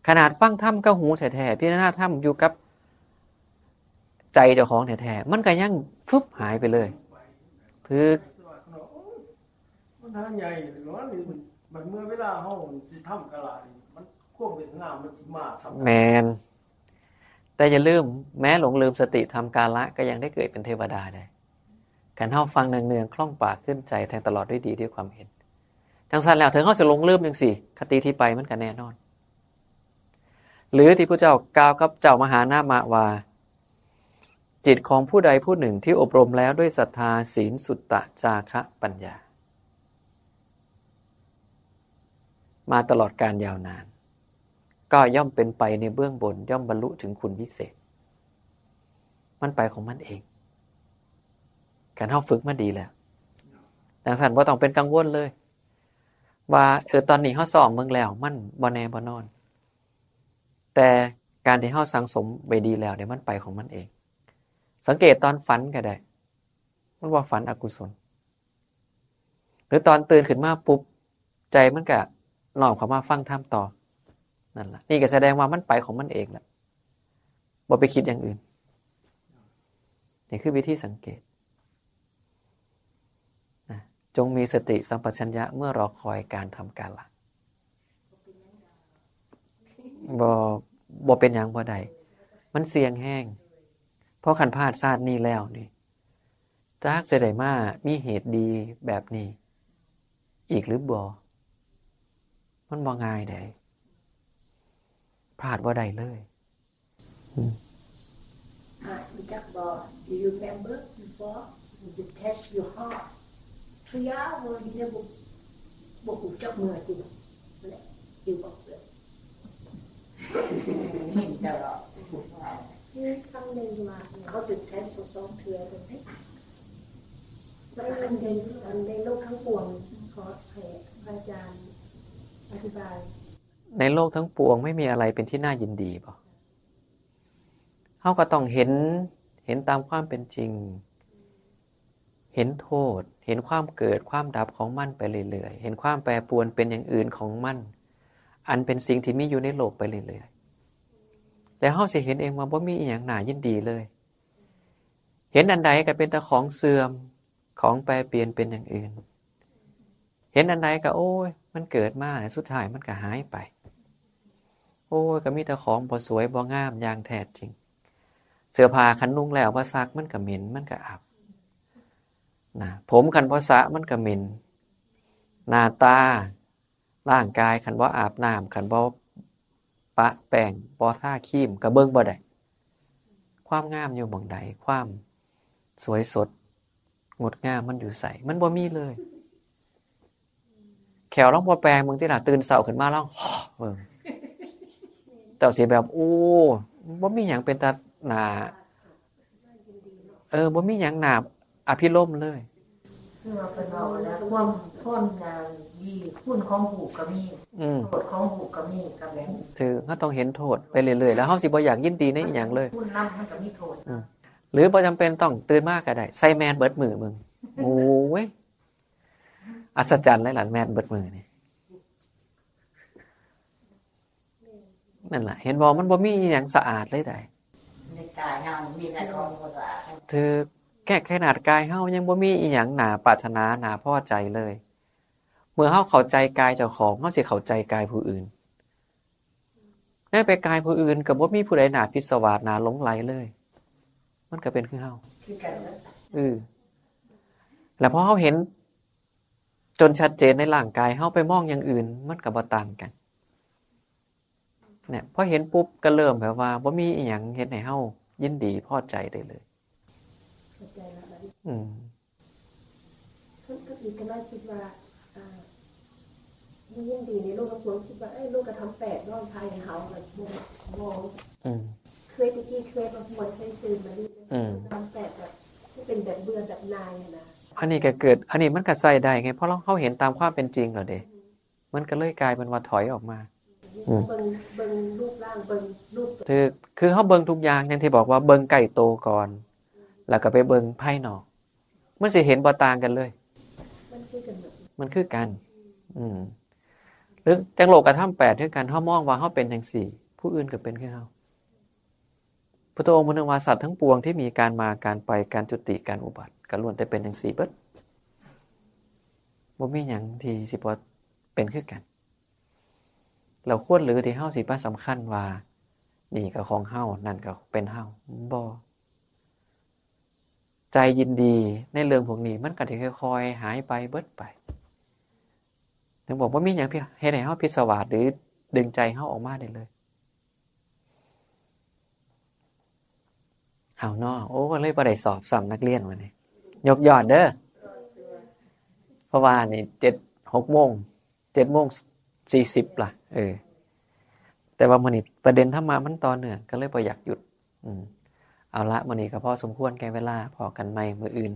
ขนาดฟังธรรมกับหูแท้ๆ พิจารณาธรรมอยู่กับใจเจ้าของแท้ๆ มันก็ยังฟึบหายไปเลย ถือ มันหาใหญ่เนาะนี่มันเมื่อเวลาเฮาสิทำกะลานี่มันความเวทนามันสิมาซ้ำ แม่น แต่อย่าลืม แม้หลงลืมสติทำกาละก็ยังได้เกิดเป็นเทวดาได้ คันเฮาฟังเนืองๆ คล่องปากขึ้นใจแทงตลอดด้วยดีด้วยความเห็น จั่งซั้นแล้ว ถึงเฮาสิหลงลืมจั่งซี้ คติที่ไปมันก็แน่นอน หรือที่พระเจ้ากล่าวกับเจ้ามหานามะว่า จิตของผู้ใดผู้หนึ่งที่อบรมแล้วด้วยศรัทธา ศีล สุตตะ จาคะ ปัญญา มาตลอดกาลยาวนาน ก็ย่อมเป็นไปในเบื้องบน ย่อมบรรลุถึงคุณวิเศษ มันไปของมันเอง คันเฮาฝึกมาดีแล้ว จั่งซั้นบ่ต้องเป็นกังวลเลย ว่า เออ ตอนนี้เฮาซ้อมเบิ่งแล้ว มันบ่แน่บ่นอน แต่การที่เฮาสั่งสมไว้ดีแล้วเนี่ย มันไปของมันเอง สังเกตตอนฝันก็ได้ มันว่าฝันอกุศล หรือตอนตื่นขึ้นมาปุ๊บ ใจมันก็น้อมเข้ามาฟังธรรมต่อ นั่นล่ะ นี่ก็แสดงว่ามันไปของมันเองแหละ บ่ไปคิดอย่างอื่น นี่คือวิธีสังเกต นะ จงมีสติสัมปชัญญะเมื่อรอคอยการทำกาละ บ่ บ่เป็นหยังบ่ได้ มันเสี่ยงแฮง เพราะคันพลาดชาตินี้แล้วนี่ จักสิได้มามีเหตุดีแบบนี้ อีกหรือบ่ มันบ่ง่ายเด้ พลาดบ่ได้เลย อืม อ่ะ you talk about, do you remember before you test your heart? Three hours, you never บ่ฮู้จักเมื่อจิบ่ นั่นแหละ you บอกเลย เห็นตลอด นี่ครั้งหนึ่งมาเขาจุด test สองเทื่อตรงนี้แล้วอันเดียวอันในโลกทั้งปวง ขอให้พระอาจารย์อธิบาย ในโลกทั้งปวงไม่มีอะไรเป็นที่น่ายินดีบ่ เฮาก็ต้องเห็น เห็นตามความเป็นจริง เห็นโทษ เห็นความเกิด ความดับของมันไปเรื่อยๆ เห็นความแปรปรวนเป็นอย่างอื่นของมัน อันเป็นสิ่งที่มีอยู่ในโลกไปเรื่อยๆ แล้วเฮาสิเห็นเองว่าบ่มีอีหยังน่ายินดีเลย เห็นอันใดก็เป็นแต่ของเสื่อม ของแปรเปลี่ยนเป็นอย่างอื่น เห็นอันใดก็ โอ้ย มันเกิดมาแล้วสุดท้ายมันก็หายไป โอ้ย ก็มีแต่ของบ่สวยบ่งามอย่างแท้จริง เสื้อผ้าคันนุ่งแล้วบ่ซักมันก็เหม็น มันก็อับนะ ผมคันบ่สระมันก็เหม็น หน้าตา ร่างกายคันบ่อาบน้ำ คันบ่ปะแป้ง บ่ทาครีม ก็เบิ่งบ่ได้ ความงามอยู่หม่องใด ความสวยสดงดงามมันอยู่ไส มันบ่มีเลย แข้วลองบ่แปรงเบิ่งติล่ะ ตื่นเช้าขึ้นมาลอง เบิ่ง เจ้าสิแบบ โอ้ บ่มีหยังเป็นตาหน้า เออ บ่มีหยังหน้าอภิรมย์เลย คือว่าเพิ่นเว้าแล้ว ความ ความดีคุณของฮู้ก็มี อืม โทษของฮู้ก็มี ก็แม่น ถือเฮาต้องเห็นโทษไปเรื่อยๆ แล้วเฮาสิบ่อยากยินดีในอีหยังเลย คุณนำมันก็มีโทษ อืม หรือบ่จำเป็นต้องตื่นมาก็ได้ ใส่แมสเบิดมื้อเบิ่ง โอ้ย อัศจรรย์เลยล่ะ แมสเบิดมื้อนี่ นั่นล่ะ เห็นบ่ มันบ่มีอีหยังสะอาดเลยใด ในกายเฮามีแต่ของบ่สะอาด ถือแค่ขนาดกายเฮายังบ่มีอีหยังหน้าปรารถนา หน้าพอใจเลย เมื่อเฮาเข้าใจกายเจ้าของ เฮาสิเข้าใจกายผู้อื่น แม้ไปกายผู้อื่นก็บ่มีผู้ใดหน้าพิศวาส หน้าหลงใหลเลย มันก็เป็นคือเฮา คือกันนะ เออ แล้วพอเฮาเห็น จนชัดเจนในร่างกาย เฮาไปมองอย่างอื่น มันก็บ่ต่างกัน เนี่ย พอเห็นปุ๊บก็เริ่มแบบว่าบ่มีอีหยังเฮ็ดให้เฮายินดีพอใจได้เลย เข้าใจแล้วบัดนี้ อืม ท่านก็อีกก็น่าคิดว่าอ่าบ่ยินดีในโลกทั้งปวง คิดว่า เอ้ย โลกกระทำแปด บ่พายเฮาแบบบ่บ่ อืม เคยตะกี้เคยมาพวนเคยซื่นมานี่ อืม กระทำแปดแบบที่เป็นแบบเบื่อแบบนายอะนะ อันนี้ก็เกิด อันนี้มันก็ใส่ได้ไง เพราะเรา เฮาเห็นตามความเป็นจริงแล้วเด้ มันก็เลยกลายเป็นว่าถอยออกมา อืม เบิ่งเบิ่งรูปร่างเบิ่งรูปตัว คือ คือเฮาเบิ่งทุกอย่าง อย่างที่บอกว่าเบิ่งใกล้โตก่อน แล้วก็ไปเบิ่งภายนอก มันสิเห็นบ่ต่างกันเลย มันคือกันหมด มันคือกัน อืม หรือจั่งโลกกระทำแปดคือกัน เฮามองว่าเฮาเป็นจั่งซี้ ผู้อื่นก็เป็นคือเฮา พุทธองค์เพิ่นว่าสัตว์ทั้งปวงที่มีการมาการไป การจุติ การอุบัติ ก็ล้วนแต่เป็นจั่งซี้เบิด บ่มีหยังที่สิบ่เป็นคือกัน แล้วควรหรือที่เฮาสิมาสำคัญว่า นี่ก็ของเฮา นั่นก็เป็นเฮา บ่ ใจยินดีในเรื่องพวกนี้ มันก็สิค่อยๆ หายไปเบิดไป ถึงบอกว่ามีหยังเฮ็ดให้เฮาพิศวาสหรือดึงใจเฮาออกมาได้เลย เอาเนาะ โอ้ ก็เลยบ่ได้สอบซ้ำนักเรียนมื้อนี้ ยกยอดเด้อ เพราะว่านี่ เจ็ด หกโมง เจ็ดโมงสี่สิบล่ะ เออ แต่ว่ามื้อนี้ประเด็นธรรมะมันต่อเนื่อง ก็เลยบ่อยากหยุด อืม เอาละ มื้อนี้ก็พอสมควรแก่เวลา พ้อกันใหม่มื้ออื่น